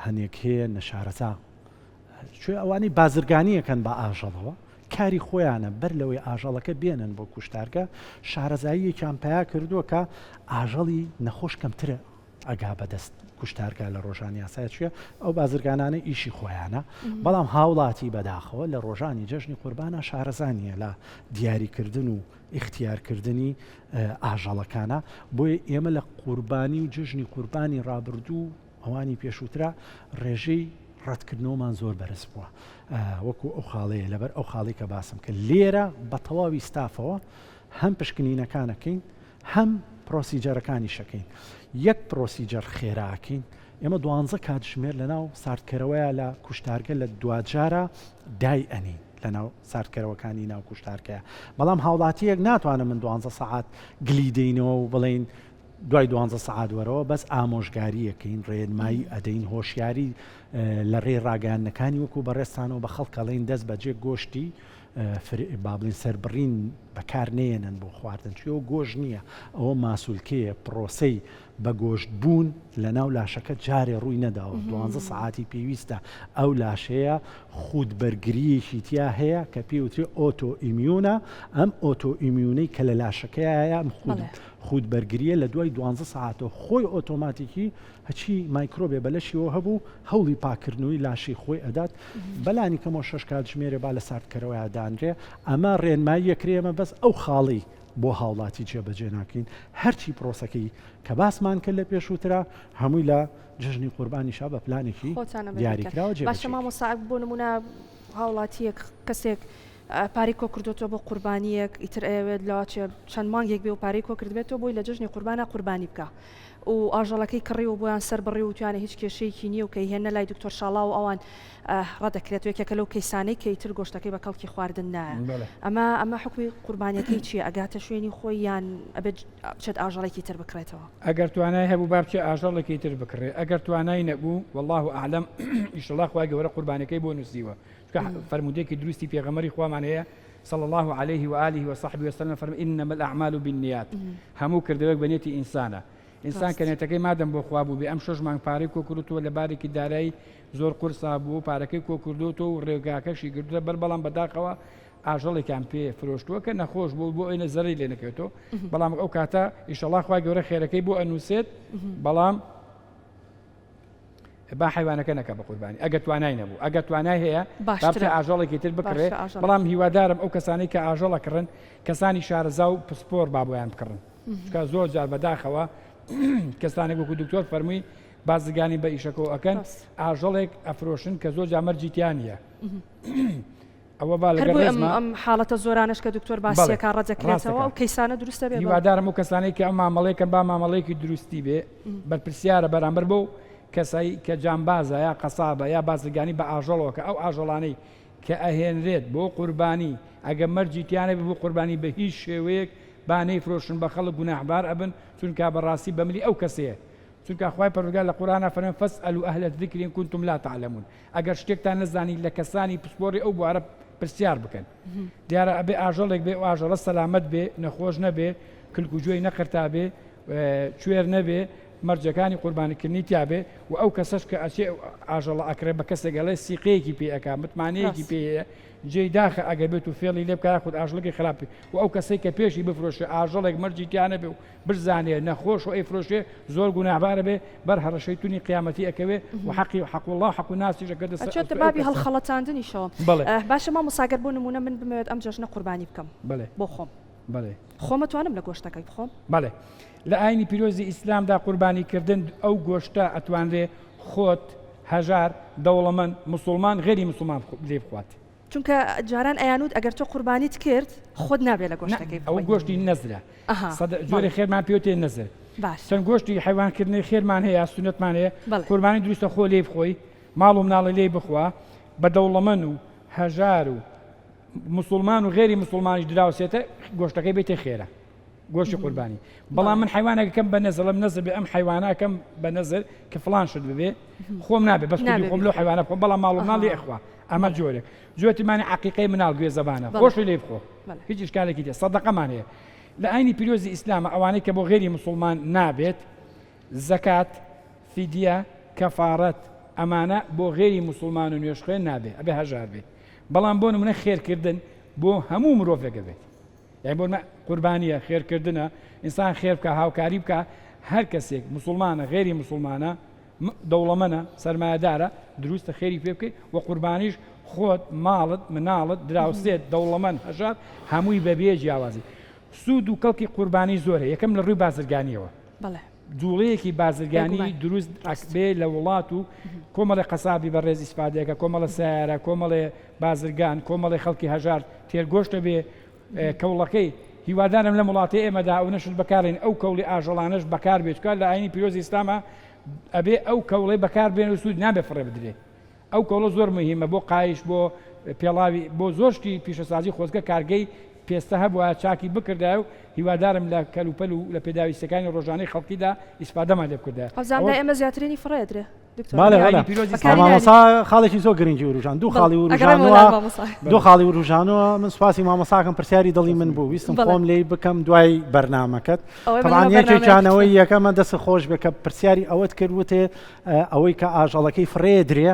هەنێک هەیە نەشارەزا چێ ئەوانەی بازرگانیەکەن بە ئاژەڵەوە کاری خۆیانە بەر لەوەی ئاژەڵەکە بێنن بۆ کوشتارگە شارەزاییەکیان پیا کردووە کە ئاژەڵی نەخۆش کەمترە ئەگا بەدەست کوشتارگا لە ڕۆژانی یاسای چیە ئەو بازرگانانە ئیشی خۆیانە بەڵام هاوڵاتی بەداخەوە لە ڕۆژانی جەژنی قوربانە شارەزا نییە لە دیاریکردن و ئیختیارکردنی ئاژەڵەکانە بۆیە ئێمە لە قوربانی و جەژنی قوربانی ڕابردوو ئەوانی پێشووترا ڕێژەی ڕەتکردنەوەمان زۆر بەرز بووە وەکو ئەو خاڵەیە لەبەر ئەو خاڵی کە باسم کرد لێرە بە تەواوی ستافەوە هەم پشکنینەکانەکەین هەم procedure ەکانیش ئەکەین یەک procedure خێرا ئەکەین ئێمە دوانزە کاتژمێر لەناو ساردکەرەوەیە لە کوشتارگە لە دواجارە دای ئەنین لەناو ساردکەرەوەکانی ناو کوشتارکەیە بەڵام هاوڵاتیەک ناتوانم من دوانزە سەعات گلی دەینەوە و بڵین دوای دوانزە سەعات وەرەوە بەس ئامۆژگاریەکەین ڕێنمایی ئەدەین هۆشیاری لە ڕێی ڕاگەیاندنەکانی وەکو بەڕێزتانەوە بە خەڵکەڵین دەست بەجێ گۆشتی با بڵێین سەربڕین بەکار نەیەنن بۆ خواردن چونکە ئەوە گۆشت نییە ئەوە ماسولکەیە پرۆسەی بە گۆشت بوون لە ناو لاشەکە جارێ ڕووی نەداوە دوانزە سەعاتی پێویستە ئەو لاشەیە خود بەرگرییەکی تیا هەیە کە پێی وترێ autoimmune ە ئەم autoimmune ەی کە لە لاشەکەیە ئەم خود خود بەرگرییە لە دوای دوانزە سەعاتەوە خۆی ئۆتۆماتیکی هەرچی مایکرۆبێ بە لەشیەوە هەبوو هەوڵی پاککردنەوەی لاشەی خۆی ئەدات، بەلانی کەمەوە شەش کاتژمێرێ با لە ساردکەرەوەیا دانرێ، ئەمە ڕێنماییە کرێ ئێمە بەس ئەو خاڵەی بۆ هاوڵاتی جێبەجێ ناکەین، هەرچی پرۆسەکەی کە باسمان کرد لە پێشووترا هەمووی لە جەژنی قوربانیشا بە پلانێکی خۆتانە بەدی بکەن. دیاریکراوە باشە جێبەجێ کرێ. مامۆستا بۆ نموونە هاوڵاتییەک کەسێک پارەی کۆکردۆتەوە بۆ قوربانییەک ئیتر ئەیەوێت لەواچێ چەند مانگێک بێ و پارەی کۆکردبێتەوە بۆی لە جەژنی قوربانا قوربانی بکا و ئاژەڵەکەی کڕی و بۆیان سەر بڕی و وتویانە هیچ کێشەیەکی نییە و کە ئەیهێننە لای دکتۆر شاڵاو و ئەوان ڕەدەکرێتەوە یەکێکە لەو کەیسانەی کە ئیتر گۆشتەکەی بە کەڵکی خواردن نایە ئەمە ئەمە حوکمی قوربانیەکەی چییە ئەگاتە شوێنی خۆی یان ئەبێت بچێت ئاژەڵێکی تر بکڕێتەوە؟ ئەگەر توانای هەبوو با بچێ ئاژەڵێکی تر بکڕێ ئەگەر توانای نەبوو واللە اعلم ئیشەڵا خوای گەورە قوربانیەکەی بۆ نووسیوە چونکە فەرموودەیەکی دروستی پێغەمبەری خوامان هەیە صلی الله علیه و آله و صحبه وسلم فەرمی انما الاعمال بالنیات هەموو کردەوەک بە نێتی ئینسانە ئینسان کە نێتەکەی مادەم بۆ خوا بوو بێ ئەم شەش مانگ پارەی کۆ کردووە لە بارێکی دارایی زۆر قورسا بوو و پارەکەی کۆ کردووەوە و ڕێگاکەشی گرتووە بەر بەڵام بەداخەوە ئاژەڵێکیان پێ فرۆشتووە کە نەخۆش بوو بۆ ئەوەی زەرەری لێ نەکەوێتەوە بەڵام ئەو کاتە ئیشەڵا خوای گەورە خێرەکەی بۆ ئەنووسێت بەڵام با حیوانەکە نەکە بە قوربانی ئەگەر توانای نەبوو ئەگەر توانای هەیە باشترە ئاژەڵێکی تر بکڕێ بەڵام هیوادارم ئەو کەسانی کە ئاژەڵە کڕن کەسانی شارەزا و پسپۆر با بۆیان بکڕن چکە زۆر جار بەداخەوە کەسانێک وەکو دکتۆر فەرمووی بازرگانی بە ئیشەکەەوە ئەەکەن ئاژەڵێک ئەفرۆشن کە زۆر جامەرجی تیانە ئەوە با لەگەڵ ڕێزما ئەم حاڵەتە زۆرانەش کە دکتۆر باسیەکە ڕەت دەکرێتەوە ئەو کەیسانە دروستە بێ هیوادارم ئەو کەسانەی کە ئەم مامەڵەیەکەن با مامەڵەیەکی دروستی بێ بەرپرسیارە بەرامبەر بەو کەسای کە جامبازە یا قەسابە یا بازرگانی بە ئاژەڵەوە کە ئەو ئاژەڵانەی کە ئەهێنرێت بۆ قوربانی ئەگە مەرجی تیانە بۆ قوربانی بە هیچ شێوەیەک با نەیفرۆشن بە خەڵک گوناحبار ئەبن چونکە بەڕاستی بەملی ئەو کەسەیە چونکە خوای پەروەردگار لە قورئانا فەرمووی فاسئلوا اهل الذکر ان کنتم لا تعلمون ئەگەر شتێکتان نەزانی لە کەسانی پسپۆڕی ئەو بوارە پرسیار بکەن. دیارە ئەبێ ئاژەڵێک بێ ئەو ئاژەڵە سەلامەت بێ، نەخۆش نەبێ، کلک و گوێی نەقرتابێ، کوێر نەبێ. مەرجەکانی قوربانیکردنی تیابێ و ئەو کەسەش کە ئەچێ ئاژەڵە ئەکڕێ بە کەسێک ئەڵێ سیقەیەکی پێ ئەکا متمانەیەکی پێ هەیە جێی داخە ئەگەر بێت و فێڵی لێ بکا یاخود ئاژەڵێکی خراپ بێ و ئەو کەسەی کە پێشی بفرۆشێ ئاژەڵێک مەرجی تیا نەبێ و بزانێ نەخۆش و ئەیفرۆشێ زۆر گوناهبارە بێ بەر هەڕەشەی تونی قیامەتی ئەکەوێ و حەقی حەق اللە و حەق الناسیش ئەکەوێتە سەر ئەچێتە ئەستۆی ئەو بابی کەسە. هەڵخەڵەتاندنیشەوە. بەڵێ. باشە مامۆستا گەر بۆ نموونە من بمەوێت ئەم جەژنە قوربانی بکەم بەڵێ. بۆ خۆم. بەڵێ. خۆم ئەتوانم لە گۆشتەکەی بخۆم؟ بەڵێ. لە ئاینی پیرۆزی ئیسلامدا قوربانی کردن ئەو گۆشتە ئەتوانرێ خۆت، هەژار، دەوڵەمەند، موسوڵمان، غەیری موسوڵمان لێی بخوات. چونکە جاران ئەیانوت ئەگەر تۆ قوربانیت کرد خۆت نابێ لە نا گۆشتەکەی ئەوە بخۆی. گۆشتی نەزرە. ئەها سەدە بەڵێ. جۆرێ خێرمان پێوتێ نەزر. باشە. چەند گۆشتی حەیوان کردنی خێرمان هەیە سوننەتمان هەیە بەڵێ. قوربانی دروستە خۆ لێی بخۆی ماڵ و مناڵی لێی بخوا بە دەوڵەمەن و هەژار و موسوڵمان و غەیری موسوڵمانیش دراوسێتە گۆشتەکەی بێتێ خێرە. گۆشتی قوربانی بەڵام من حیوانێکەکەم بە نەزڵم نەزر بێ ئەم حیوانەکەم بە نەزر کە فلان شت ببێ خۆم نابێ بەس خۆم لەو حیوانە بخۆم بەڵام ماڵ و ماڵی ئەخوا ئەمە جۆرێک جۆتیمانی عقیقەی مناڵ گوێ زەبانە خۆشی لێ بخۆ هیچ ئشکالێکی دێ سەدەقەمان هەیە لە ئاینی پیرۆزی ئیسلامە ئەوانەی کە بۆ غێری مسلمان نابێت زەکات فیدیە کەفارەت ئەمانە بۆ غێری مسلمان و نوێژخوێن نابێ ئەبێ هەژار بێ بەڵام بۆ نمونە خێرکردن بۆ هەموو مرۆڤێکە بێت یانی بۆ نمونە قوربانیە، خێرکردنە، ئینسان خێر بکا، هاوکاری بکا، هەر کەسێک موسوڵمانە، غەیری موسوڵمانە، دەوڵەمەنە، سەرمایەدارە، دروستە خێری پێ بکەی و قوربانیش خۆت، ماڵت، مناڵت، دراوسێت، دەوڵەمەند، هەژار، هەمووی بەبێ جیاوازی. سوود و کەڵکی قوربانی زۆرە، یەکەم لە ڕووی بازرگانیەوە. بەڵێ. جوڵەیەکی بازرگانی بێگومان. دروست ئەکبێ لە وڵات و کۆمەڵێ قەسابی بەڕێز ئیسفادەکە، کۆمەڵە سەیارە، کۆمەڵێ بازرگان، کۆمەڵێ خەڵکی هەژار تێر گۆشتە بێ کەوڵەکەی، هیوادارم لەم وڵاتەی ئێمەدا ئەونەشت بەکارێن ئەو کەوڵی ئاژەڵانەش بەکار بێ چکا لە ئاینی پیرۆزی ئیسلاما ئەبێ ئەو کەوڵەی بەکار بێن و سوود نابێ فڕێ بدرێ ئەو کەوڵە زۆر مهمە بۆ قایش بۆ پێڵاوی بۆ زۆر شتی پیشەسازی خۆزگە کارگەی پێستە هەبوایە چاکی بکردایە و هیوادارم لە کەلوپەل و لە پێداویستیەکانی ڕۆژانەی خەڵکیدا ئیسفادەمان لێ بکردایە. ئەوزام لای ئێمە زیاترینی فڕێ ئەدرێ دکتۆر. بەڵێ ئاینی بەڵێ پیرۆزی ئیسلام. مامۆستا خاڵێکی زۆر گرنگی وروژان دوو خاڵی ئەگەڕێمەوە لای وروژانەوە مامۆستا. دوو خاڵی وروژانەوە من سوپاسی مامۆستاکەم پرسیاری دڵی من بوو ویستم بەڵێ. خۆم لێی بکەم دوای بەرنامەکەت ئەوەی من طبعا لەو بەرنامەیە یەکێکیانەوەی بچم. یەکەمە دەست خۆش بێ کە پرسیاری ئەوەت کرد وتێ ئەوەی کە ئاژەڵەکەی فڕێ درێ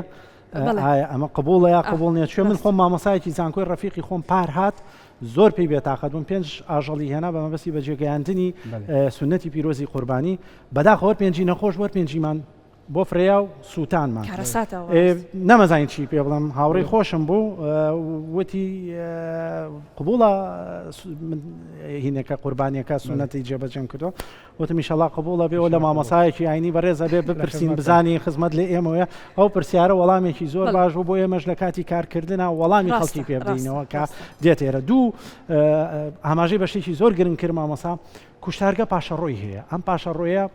ئایا ئەمە قبوڵە یا قبوڵ نیە چێ من خۆم مامۆسایەکی زانکۆی ڕەفیقی خۆم پار هات زۆر پێی بێتاقەت بووم پێنج ئاژەڵی هێنا بە مەبەستی بەجێگەیاندنی سنەتی پیرۆزی قوربانی بەداخەوە پێنجی نەخۆش وەر پێنجیمان بۆ فریا و سووتانمان نەمەزانین چی پێ بڵم هاوڕێی خۆشم بوو وتی قبوڵە هینەکە قوربانیەکە سنەتی جێبەجێم کردو وتم ئیشەڵا قبوڵە بێ و لە مامۆسایەکی ئاینی بەڕێز ئەبێ بپرسین بزانین خزمەت لە ئێمەوەیە ئەو پرسیارە وەڵامێکی زۆر باش بوو بۆ ئێمەش لە کاتی کارکردنا وەڵامی خەڵکی پێ بدەینەوە کە دێت ئێرە دوو ئاماژەی بە شتێکی زۆر گرنگ کرد مامۆسا کوشتارگە پاشەڕۆی هەیە ئەم پاشەڕۆیە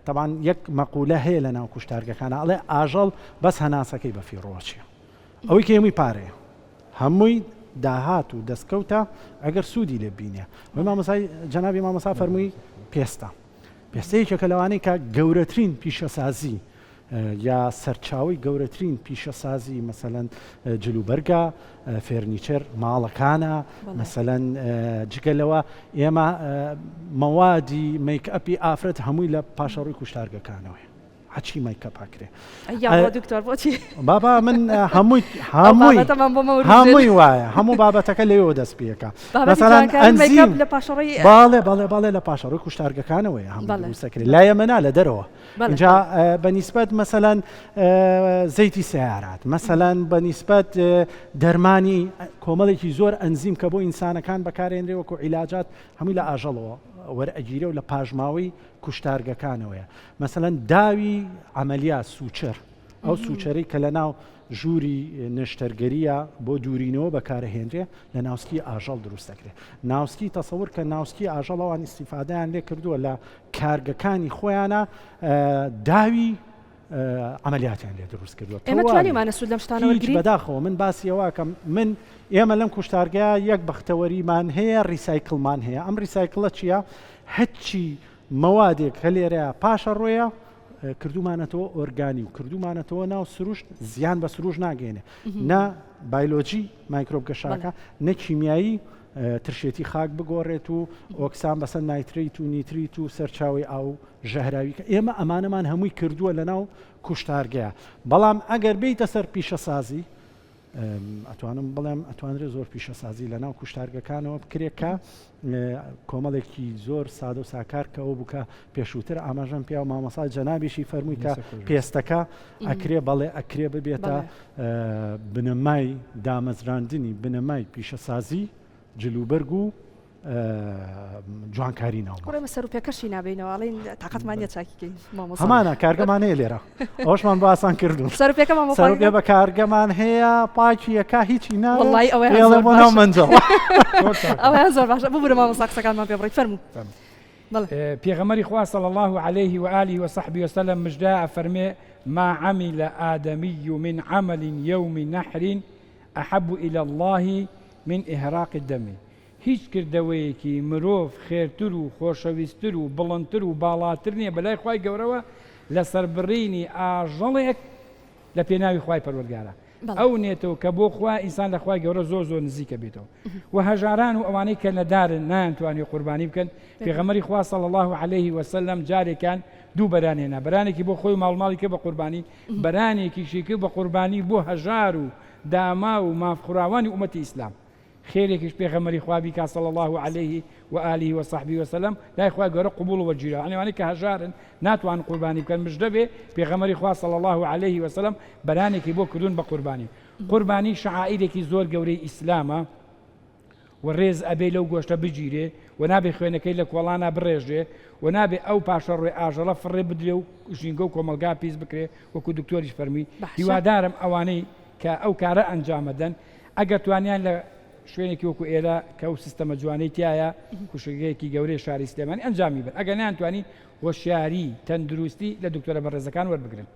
تەبان یەک مەقولە هەیە لە ناو کوشتارگەکانە ئەڵێ ئاژەڵ بەس هەناسەکەی بەفیڕۆچیە ئەوەی کە هەمووی پارەیە هەمووی داهات و دەستکەوتە ئەگەر سوودی لێ ببینێ وەی مامۆسای جەنابی مامۆسا فەرمووی پێستە پێستە یەکێکە لەوانەی کە گەورەترین پیشەسازی یا سەرچاوی گەورەترین پیشەسازی مەسەلەن جلوبەرگە furniture ماڵەکانە مەسەلەن جگە لەوە ئێمە مەوادی makeup ی ئافرەت هەمووی لە پاشەڕووی کوشتارگەکانەوەیە هەچی makeup ئەکرێ. یاخوا دکتۆر بۆچی؟ بابا من هەمووی هەمووی هەمووی وایە هەموو بابەتەکە لەوێوە دەست پێەکە مەسەلەن ئەنزیم لە پاشەڕۆی باڵێ بەڵێ بەڵێ لە پاشەڕۆی کوشتارگەکانەوەیە هەموو دروستەکرێت لای ئەمە نا لە دەرەوە اینجا بە نیسبەت مەسەلەن زەیتی سیارات مەسەلەن بە نیسبەت دەرمانی کۆمەڵێکی زۆر ئەنزیم کە بۆ ئینسانەکان بەکارێنرێ وەکو عیلاجات هەمووی لە ئاژەڵەوە وەرئەگیرێ و لە پاشماوەی کوشتارگەکانەوەیە مەسەلەن داوی عەمەلیات suture ئەو suture ەی کە لە ناو ژووری نەشتەرگەریە بۆ دوورینەوە بەکارەهێنرێ لە ناوسکی ئاژەڵ دروست دەکرێت ناوسکی تەسەور کە ناوسکی ئاژەڵ ئەوان ئیسیفادەیان لێ کردووە لە کارگەکانی خۆیانە داوی عملیاتیان لێ دروست کردووە ئێمە توانیمانە سوود لەم شتانە وەرگرین بەداخەوە من باسی ئەوەکەم من ئێمە لەم کوشتارگە یەک بەختەوەریمان هەیە recycle مان هەیە ئەم recycle ە چییە هەچی مەوادێک کە لێرەیە پاشەڕۆیە کردومانەتەوە ئۆرگانی و کردومانەتەوە ناو سروشت زیان بە سروش ناگەێنێ نە بایلۆجی مایکرۆب گەشاکە نە کیمیایی. ترشێتی خاک بگۆڕێت و ئۆکسان بەسەر نایتریت و نیتریت و سەرچاوی ئاو ژەهراوی کە ئێمە ئەمانەمان هەمووی کردووە لەناو کوشتارگەیە بەڵام ئەگەر بیتە سەر پیشەسازی ئەتوانم بڵێم ئەتوانرێت زۆر پیشەسازی لە ناو کوشتارگەکانەوە بکرێت کە کۆمەڵێکی زۆر سادە و ساکار کە ئەو بووکە پێشووتر ئاماژەم پیا و مامۆسا جەنابیشی فەرمووی کە پێستەکە ئەکرێ بەڵێ ئەکرێ ببێتە بنەمای دامەزراندنی بنەمای پیشەسازی جلوبەرگ و جوانکاری ناو کوڕێمە سەر و پێکەشی نابینەوە ئەڵێن تاقەتمان نیە چاکی کەین مامۆستا هەمانە کارگەمان هەیە لێرە ئەوەشمان بۆ ئاسان کردوون سەر و پێکەمان بۆ سەر و پێ بە کارگەمان هەیە پاکیەکە هیچی نا وەڵی ئەوەیان ئێڵێ زۆر بۆ ناو باشە مەنجەڵ زۆر چاکە. ئەوەیان زۆر باشە ببورە مامۆستا قسەکانمان پێ بڕی فەرموو بەڵێ پێغەمبەری خوا صلی اللە علیه و آله و صحبه وسلم مژدە ئەفەرمێ ما عمل آدمی من عمل یوم نحر احب الی اللە من اهراق الدم هیچ کردەوەیەکی مرۆڤ خێرتر و خۆشەویستتر و بڵندتر و باڵاتر نیە بەلای خوای گەورەوە لە سەربڕینی ئاژەڵێک لە پێناوی خوای پەروەردگارا ئەو نێتەوە کە بۆ خوا ئینسان لە خوای گەورە زۆر زۆر نزیکە بێتەوە و هەژاران و ئەوانەی کە نەدارن نایانتوانی قوربانی بکەن پێغەمبەری خوا صلی الله علیه وسلم جارێکیان دوو بەران هێنا بەرانێکی بۆ خۆی و ماڵ ماڵی کرد بە قوربانی بەرانێکیشی کرد بە قوربانی بۆ هەژار و داماو و مافخوراوانی ئومەتی ئیسلام خێرێکیش پێغەمبەری خوا بیکا صلی اللە علیه و آله و صحبه و سلم لای خوای گەورە قبوڵ و وەرگیراوە یعنی ئەوانەی کە هەژارن ناتوانن قوربانی بکەن مژدە بێ پێغەمبەری خوا صلی اللە علیه و سلم بەرانێکی بۆ کردوون بە قوربانی قوربانی شەعائیرێکی زۆر گەورەی ئیسلامە و ڕێز ئەبێ لەو گۆشتە بگیرێ و نابێ خوێنەکەی لە کۆڵانا بڕێژرێ و نابێ ئەو پاشەڕۆی ئاژەڵە فڕێ بدرێ و ژینگە و کۆمەڵگا پیس بکرێ وەکو دکتۆریش فەرمووی هیوادارم ئەوانەی کە ئەو کارە ئەنجامەدەن ئەگەر توانیان لە شوێنێکی وەکو ئێرە کە ئەو سیستەمە جوانەی تیایە کوشگەیەکی گەورەی شاری سلێمانی ئەنجامی بن ئەگەر نەیانتوانی هۆشیاری تەندروستی لە دکتۆرە بەڕێزەکان وەربگرن.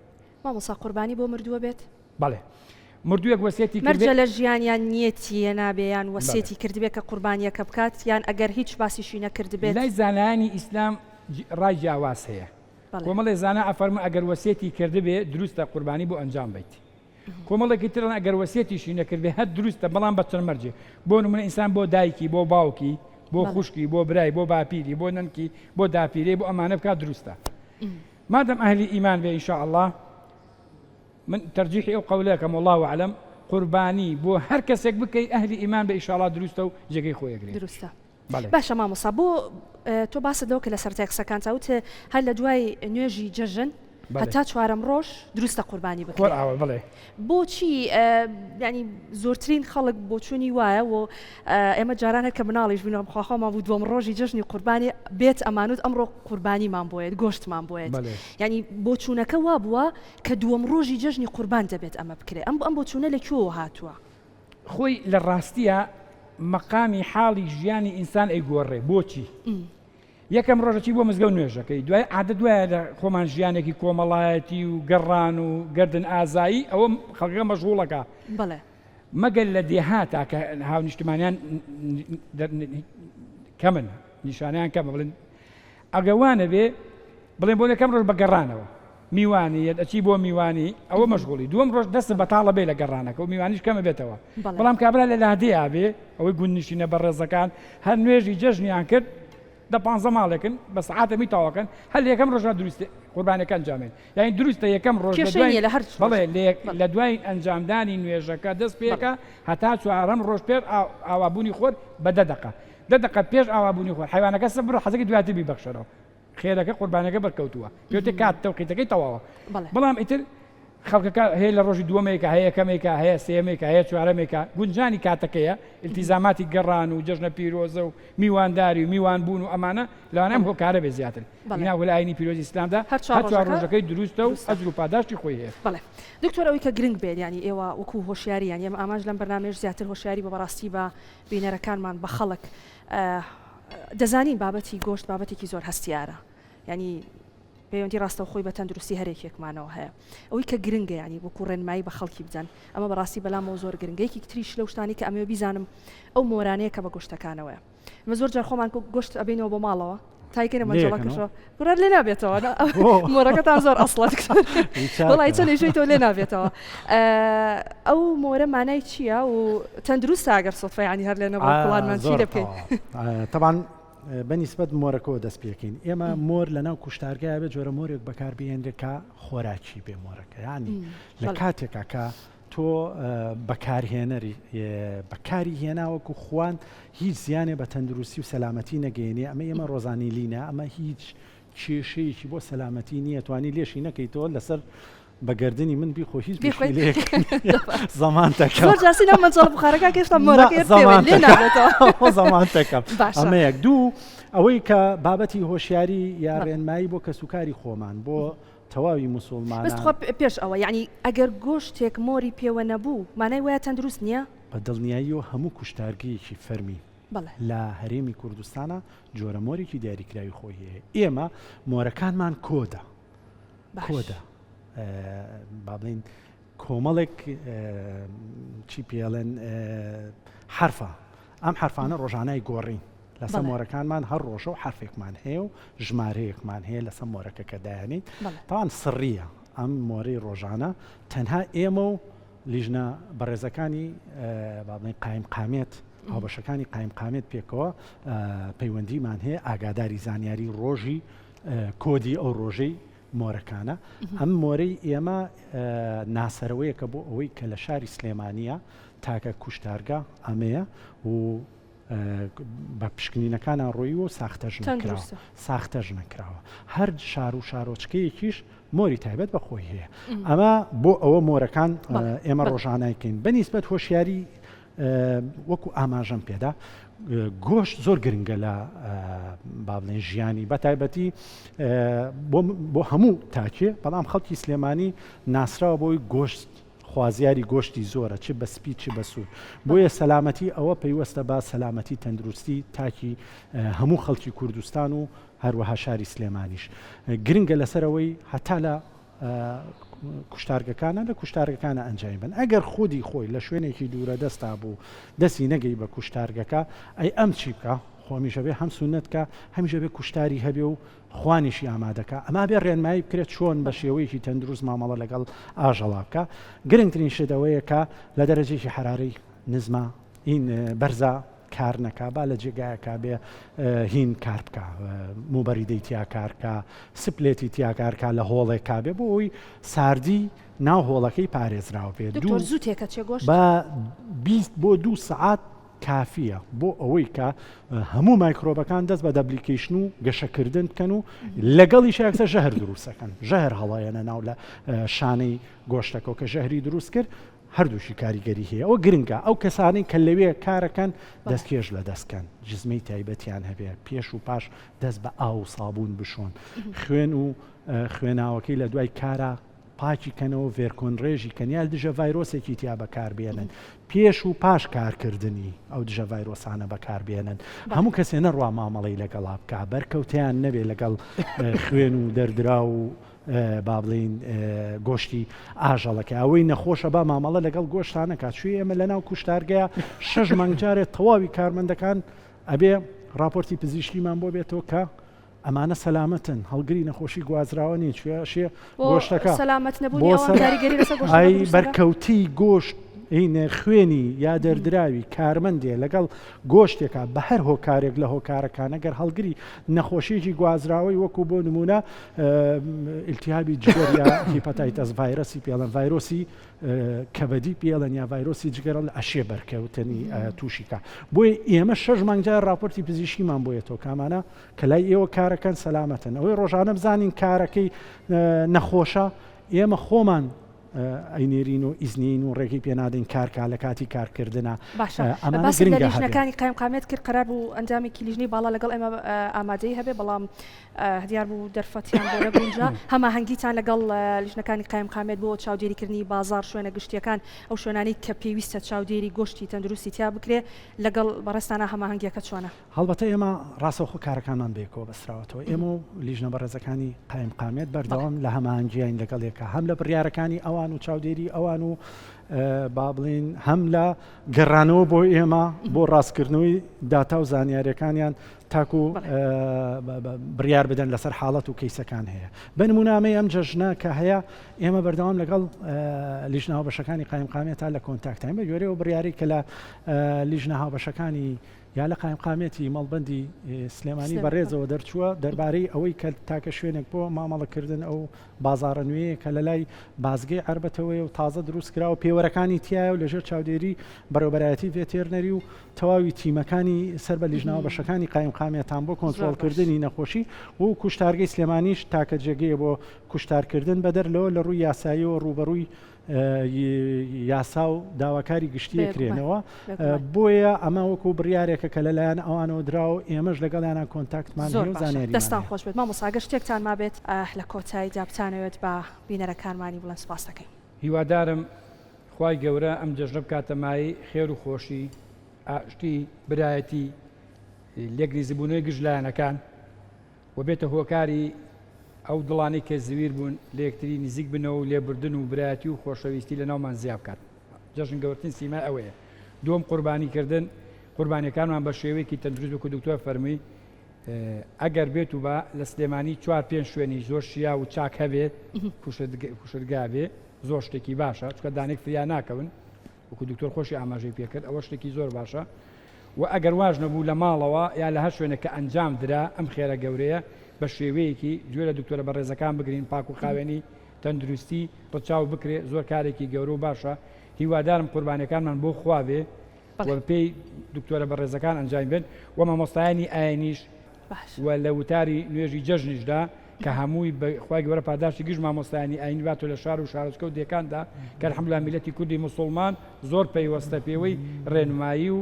مامۆستا قوربانی بۆ مردووە بێت؟ بەڵێ مردووێک وەسێتی مەرجە لە ژیان یان نیەتی هێنابێ یان وەسێتی کردبێ کە قوربانیەکە بکات یان ئەگەر هیچ باسیشی نەکردبێت؟ لای زانایانی ئیسلام ڕای جیاواز هەیە کۆمەڵێ زانا ئەفەرموون ئەگەر وەسێتی کردبێ دروستە قوربانی بۆ ئەنجام بەیت. کۆمەڵێکی ترن ئەگەر وەسیەتیشی نەکردبێ هەر دروستە بەڵام بە چەند مەرجێ بۆ نمونە ئینسان بۆ دایکی بۆ باوکی بۆ خوشکی بۆ برای بۆ باپیری بۆ نەنکی بۆ داپیرەی بۆ ئەمانە بکات دروستە مادەم ئەهلی ئیمان بێ ان شاء الله من ترجیحی ئەو قەولەکەم والله اعلم قوربانی بۆ هەر کەسێک بکەی ئەهلی ئیمان بە ئیشاڵا دروستە و جێگەی خۆی ئەگرێ دروستە باشە مامۆستا بۆ تۆ باست لەوە کە لە سەرەتای قسەکانتا وت هەر لە دوای نوێژی جەژن هەتا چوارەم ڕۆژ دروستە قوربانی بکرێت بڵێ بۆچی ینی زۆرترین خەڵک بۆچوونی وایە و ئێمە جاران هەر کە مناڵیش بووین خواخوامان بوو دووەم ڕۆژی جەژنی قوربانی بێت ئەمانوت ئەمڕۆ قوربانیمان بۆیەت گۆشتمان بۆیەت ینی بۆچوونەکە وا بووە کە دووەم ڕۆژی جەژنی قوربان دەبێت ئەمە بکرێت ئەم ئەم بۆچوونە لە کوێوە هاتووە؟ خۆی لە ڕاستیا مەقامی حاڵی ژیانی ئینسان ئەیگۆڕێ بۆچی؟ یەکەم ڕۆژ ئەچی بۆ مزگەوت نوێژەکەی دوای عادەت وایە لە خۆمان ژیانێکی کۆمەڵایەتی و گەڕان و گەردن ئازایی ئەوە خەڵکەکە مەشغوڵەکە بەڵێ مەگەر لە دێهاتا کە هاونیشتمانیان کەمن نیشانیان کەمە بڵێن ئەگە وانەبێ بڵێن بۆ یەکەم ڕۆژ بە گەڕانەوە میوانی یەت ئەچی بۆ میوانی ئەوە مەشغوڵی دووەم ڕۆژ دەستت بەتاڵە بێ لە گەڕانەکە و میوانیش کەمە بێتەوە بەڵام کابرا لە لادێیا بێ ئەوەی گوندنشینە بەڕێزەکان هەر نوێژی جەژنیان کرد دە پانزە ماڵێکن بە سەعاتە می تەواوکەن هەر لە یەکەم ڕۆژا دروست قوربانەکە ئەنجامێن یانی دروستە یەکەم ڕۆژ لە کێشەی دوای نییە لە هەر بەڵێ ڕۆژێک لە یەک لە دوای ئەنجامدانی نوێژەکە دەست پێکە هەتا چوارەم ڕۆژ پێش ئاوابوونی خۆر بە دە دەقە دە دەقە پێش ئاوابوونی خۆر حەیوانەکە سەر بڕە حەزەکەی دواتر بیبەخشەرەوە خێرەکە قوربانەکە بەرکەوتووە پێوتێ کات تەوقیتەکەی تەواوە بەڵام ئیتر خەڵکەکە هەیە لە ڕۆژی دووەمێکە هەیە یەکەمێکە هەیە سێمێکە هەیە چوارەمێکە گونجانی کاتەکەیە التیزاماتی گەڕان و جەژنە پیرۆزە و میوانداری و میوان بوون و ئەمانە لەوانە ئەم هۆکارە بێ زیاتر ناو لە ئاینی پیرۆزی ئیسلامدا هەر چوار ڕۆژەکەی دروستە و ئەجر و پاداشتی خۆی هەیە. بەڵێ دکتۆر ئەوەی کە گرنگ بێت یانی ئێوە وەکو هۆشیاری یانی ئێمە ئامانج لەم بەرنامەیەش زیاتر هۆشیاری بە بەڕاستی بە بینەرەکانمان بە خەڵک دەزانین بابەتی گۆشت بابەتێکی زۆر هەستیارە یانی پەیوەندی ڕاستەوخۆی بە تەندروستی هەرێکێکمانەوە هەیە ئەوەی کە گرنگە ینی وەکو ڕێنمایی بە خەڵکی بدەن ئەمە بەڕاستی بەلامەوە زۆر گرنگە یەکێکی تریش لەو شتانی کە ئەمەوێ بیزانم ئەو مۆرانەیە کە بە گۆشتەکانەوەیە ئمە زۆر جار خۆمان گۆشت ئەبینەوە بۆ ماڵەوە. تایکەنە مەجەڵەکەشەوە کوڕەر لێ نابێتەوە مۆرەکەتان زۆر ئەسڵە وڵی چەند ژی تۆ لێ نابێتەوە ئەو مۆرە مانای چییە و تەندروستە ئەگەر سۆفەیانی هەر لێ نەبوو پڵانمان چی لێ بکەین تەبان بەنیسبەت مۆرەکەەوە دەست پێکەین ئێمە مۆر لە ناو کوشتارگای بێ جۆرە مۆرێک بەکاربیێنرێت کە خۆراکی بێ مۆرەکە ینی لە کاتێکا کە تۆ بەکارهێنەری بەکاری هێنا وەکو خوان هیچ زیانێ بە تەندروستی و سەلامەتی نەگەیەنێ ئەمە ئێمە ڕۆزانی لینە ئەمە هیچ کێشەیەکی بۆ سەلامەتی نییە توانی لێشی نەکەیتەوە لەسەر بە گردنی من بیخۆ هیچ لێک زەمانتەکە بخارەکە گەشتا زەمانتەکەم ئەمە یەک دوو ئەوەی کە بابەتی هۆشیاری یا ڕێنمایی بۆ کەسوکاری خۆمان بۆ تەواوی موسوڵمانان. بەس تخوا پێش ئەوە یەعنی ئەگەر گۆشتێک مۆری پێوە نەبوو مانای وایە تەندروست نیە؟ بە دڵنیاییەوە هەموو کوشتارگەیەکی فەرمی بەڵێ. لە هەرێمی کوردستانا جۆرە مۆرێکی دیاریکراوی خۆی هەیە ئێمە مۆرەکانمان کۆدە باش. کۆدە با بڵێین کۆمەڵێک چی پێڵێن حرفە ئەم حرفانە ڕۆژانای گۆڕین لەسە مۆرەکانمان هەر ڕۆژە و حرفێکمان هەیە و ژمارەیەکمان هەیە لەسە مۆرەکە کە دایانین تاوان سڕیە ئەم مۆرەی ڕۆژانە تەنها ئێمە و لیژنە بەڕێزەکانی بابڵین قایم قامێت هاوبەشەکانی قایم قامێت پێکەوە پەیوەندیمان هەیە ئاگاداری زانیاری ڕۆژی کۆدی ئەو ڕۆژەی مۆرەکانە ئەم مۆرەی ئێمە ناسەرەوەیەکە بۆ ئەوەی کە لە شاری سلێمانیە تاکە کوشتارگە ئەمەیە و بە پشکنینەکانە ڕۆیوە و ساختەش نەکراوە ساختەش نەکراوە هەر شار و شارۆچکەیەکیش مۆری تایبەت بە خۆی هەیە ئەمە بۆ ئەوە مۆرەکان ئێمە ڕۆژانایکەین بەنیسبەت هۆشیاری وەکو ئاماژەم پێدا گۆشت زۆر گرنگە لە با بڵێن ژیانی بە تایبەتی بۆ هەموو تاکێ بەڵام خەڵکی سلێمانی ناسراوە بۆی گۆشت خوازیاری گۆشتی زۆرە چ بە سپی چ بە سوور بۆیە سەلامەتی ئەوە پەیوەستە بە سەلامەتی تەندروستی تاکی هەموو خەڵکی کوردستان و هەروەها شاری سلێمانیش گرنگە لەسەرەوەی هەتا لە کوشتارگەکانە لە کوشتارگەکانە ئەنجامی بن ئەگەر خودی خۆی لە شوێنێکی دوورە دەستا بوو دەستی نەگەی بە کوشتارگەکە ئەی ئەم چی بکە خۆمیشە بێ هەم سونەت کە هەمیشە بێ کوشتاری هەبێ و خوانیشی ئامادەکە ئەما بێ ڕێنمایی بکرێت چۆن بە شێوەیەکی تەندروست مامەڵە لەگەڵ ئاژەڵا بکە گرنگترین شت ئەوەیە کە لە دەرەجێکی حرارەی نزما هین بەرزا کار نەکا با لە جێگایەکا بێ هین کار بکا موبەریدەی تیا کار کا split ی تیا کار کا لە هۆڵێکا بێ بۆ ئەوی ساردی ناو هۆڵەکەی پارێزراو بێ دکتۆر زوو تێکەچێ گۆشت بە 20 بۆ دوو سەعات کافیە بۆ ئەوەی کە هەموو مایکرۆبەکان دەست بە duplicate و گەشەکردن بکەن و لەگەڵی شاکسە ژەهر دروستەکەن ژەهر هەڵایەنە ناو لە شانەی گۆشتەکەەوە کە ژەهری دروست کرد هەردووکی کاریگەری هەیە ئەوە گرنگە ئەو کەسانەی کە لەوێ کارەکەن دەستکێش لە دەست کەن جزمەی تایبەتیان هەبێ پێش و پاش دەست بە ئاو و سابوون بشۆن خوێن و خوێناوەکەی لە دوای کارا پاکی کەنەوە ڤێرکۆن ڕێژی کەن یا دژە ڤایرۆسێکی تیا بەکاربێنن پێش و پاش کارکردنی ئەو دژە ڤایرۆسانە بەکاربێنن هەموو کەسێ نەڕوا مامەڵەی لەگەڵا بکە بەرکەوتیان نەبێ لەگەڵ خوێن و دەردراو و با بڵێین گۆشتی ئاژەڵەکە ئەوەی نەخۆشە با مامەڵە لەگەڵ گۆشتا نەکات چوی ئێمە لەناو کوشتارگەیە شەش مانگ جارێ تەواوی کارمەندەکان ئەبێ راپۆرتی پزیشکیمان بۆ بێتەوە کە ئەمانە سەلامەتن هەڵگری نەخۆشی گوازراوە نین چوێ شێ گۆشتەکە سەلامەت نەبوونی ئەوان کاریگەری لەسەر گۆشتەکە ئای دروست دەکات؟ بەرکەوتی گۆشت هین خوێنی یا دەردراوی کارمەندێ لەگەڵ گۆشتێکا بە هەر هۆکارێک لە هۆکارەکان ئەگەر هەڵگری نەخۆشیەکی گوازراوەی وەکو بۆ نمونە ئیلتیهابی جگەر یا hepatitis ڤایرەسی پێڵەن ڤایرۆسی کەبەدی پێڵەن یا ڤایرۆسی جگەرە لە ئەشێ بەرکەوتنی تووشیکە بۆیە ئێمە شەش مانگ جار راپۆرتی پزیشکیمان بۆیەتەوە کامانە کە لای ئێوە کارەکەن سەلامەتن ئەوەی ڕۆژانە بزانین کارەکەی نەخۆشە ئێمە خۆمان ئەینێرین و ئیزنین و ڕێگەی پێنادەین کارکا لە کاتی کارکردنا. باشە ئەمانە باست لە گرنگە هەبێ. لیژنەکانی قایمقامیەت کرد قەرار بوو ئەندامێکی لیژنەی باڵا لەگەڵ ئێمە ئامادەی هەبێ بەڵام دیار بوو دەرفەتیان بۆ نەگونجا هەماهەنگیتان لەگەڵ لیژنەکانی قایمقامیەت بۆ چاودێریکردنی بازاڕ شوێنە گشتیەکان ئەو شوێنانەی کە پێویستە چاودێری گۆشتی تەندروستی تیا بکرێ لەگەڵ بەڕێزتانا هەماهەنگیەکە چۆنە؟ هەڵبەتە ئێمە ڕاستەوخۆ کارەکانمان بەیەکەوە بەستراوەتەوە، ئێمە و لیژنە بەڕێزەکانی قایمقامیەت بەردەوام لە هەماهەنگیین لەگەڵ یەکا، هەم لە بڕیارەکانی ئەوان و چاودێری ئەوان و با بڵین هەم لە گەڕانەوە بۆ ئێمە بۆ ڕاستکردنەوەی داتا و زانیاریەکانیان تاکو بڕیار بدەن لەسەر حاڵەت و کەیسەکان هەیە. بە نموونە ئەمەی ئەم جەژنە کە هەیە ئێمە بەردەوام لەگەڵ لیژنە هاوبەشەکانی قایمقامیەتا لە contact ین بە گوێرەی ئەو بڕیارەی کە لە لیژنە هاوبەشەکانی یا لە قایمقامیەتی مەڵبەندی سلێمانی بەڕێزەوە دەرچووە دەربارەی ئەوەی کە تاکە شوێنێک بۆ مامەڵەکردن ئەو بازاڕە نوێیە کە لە لای بازگەی عەربەتەوەیە و تازە دروست کراوە پێوەرەکانی تیایە و لەژێر چاودێری بەڕێوەبەرایەتی ڤێتێرنەری و تەواوی تیمەکانی سەر بە لیژنە هاوبەشەکانی قایمقامیەتان بۆ کۆنترۆڵکردنی نەخۆشی و کوشتارگەی سلێمانیش تاکە جێگەیە بۆ کوشتارکردن بەدەر لەوە لە ڕووی یاساییەوە ڕووبەڕووی یاسا و داواکاری گشتی کرێنەوە بۆیە ئەمە وەکو بڕیارێکە کە لەلایەن ئەوانەوە درا و ئێمەش لەگەڵیانە contact مان زۆر دەستان خۆش بێت مامۆستا گەر شتێکتان مابێت لە کۆتاییدا بتانەوێت بە بینەرەکانمانی بڵێن سوپاس دەکەین. هیوادارم خوای گەورە ئەم جەژنە بکاتە مایەی خێر و خۆشی، ئاشتی، برایەتی، لێک نیزکبوونەوەی گشت لایەنەکان و بێتە هۆکاری ئەو دڵانەی کە زویر بوون لە یەکتری نزیک بنەوە و لێبوردن و برایەتی و خۆشەویستی لە ناومان زیا بکات. جەژن گەورەترین سیمای ئەوەیە. دووەم قوربانی کردن، قوربانیەکانمان بە شێوەیەکی تەندروست وەکو دکتۆر فەرمووی ئەگەر بێت و با لە سلێمانی چوار پێنج شوێنی زۆر شیاو و چاک هەبێت کوشتگا بێ زۆر شتێکی باشە چونکە دانێک فریا ناکەون وەکو دکتۆر خۆشی ئاماژەی پێکرد ئەوە شتێکی زۆر باشە و ئەگەر واش نەبوو لە ماڵەوە یا لە هەر شوێنێک کە ئەنجام درا ئەم خێرە گەورەیە بە شێوەیەکی گوێ لە دکتۆرە بەڕێزەکان بگرین پاک و خاوێنی تەندروستی ڕچاو بکرێ زۆر کارێکی گەورە و باشە هیوادارم قوربانیەکانمان بۆ خوا بێ و پێی دکتۆرە بەڕێزەکان ئەنجامی بن و مامۆستایانی ئاینیش و لە وتاری نوێژی جەژنیشدا کە هەمووی بە خوای گەورە پاداشتی گشت مامۆستایانی ئاینی بات و لە شار و شارۆچکە و دێکاندا کە الحمدلله میللەتی کوردی موسوڵمان زۆر پەیوەستە پێوەی ڕێنمایی و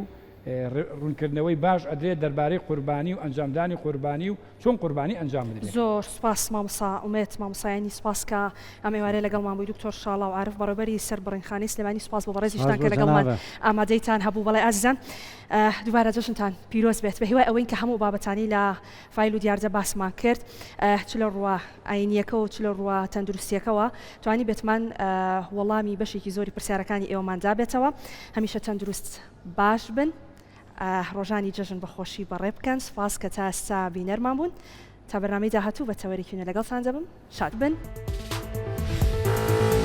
ڕوونکردنەوەی باش ئەدرێت دەربارەی قوربانی و ئەنجامدانی قوربانی و چۆن قوربانی ئەنجام بدرێت. زۆر سوپاس مامۆستا ئومێد، مامۆستایانی سوپاس کە ئەم ئێوارەیە لەگەڵمان بووی، دکتۆر شاڵاو عارف بەڕێوبەری سەربڕینخانەی سلێمانی سوپاس بۆ بەڕێزیشتان کە لەگەڵمان ئامادەیتان هەبوو. بەڵێ ئازیزان دووبارە جەژنتان پیرۆز بێت، بە هیوای ئەوەین کە هەموو بابەتانەی لە فایل و دیاردە باسمان کرد چ لە ڕووە ئاینییەکەوە و چ لە ڕووە تەندروستییەکەوە توانیبێتمان وەڵامی بەشێکی زۆری پرسیارەکانی ئێوەمان دابێتەوە. هەمیشە تەندروست باش بن. ڕۆژانی جەژن بە خۆشی بەڕێ بکەن. سوپاس کە تا ئێستا بینەرمان بوون. تا بەرنامەی داهاتوو بە تەوەرێکی نوێ لەگەڵتان دەبم. شاد بن.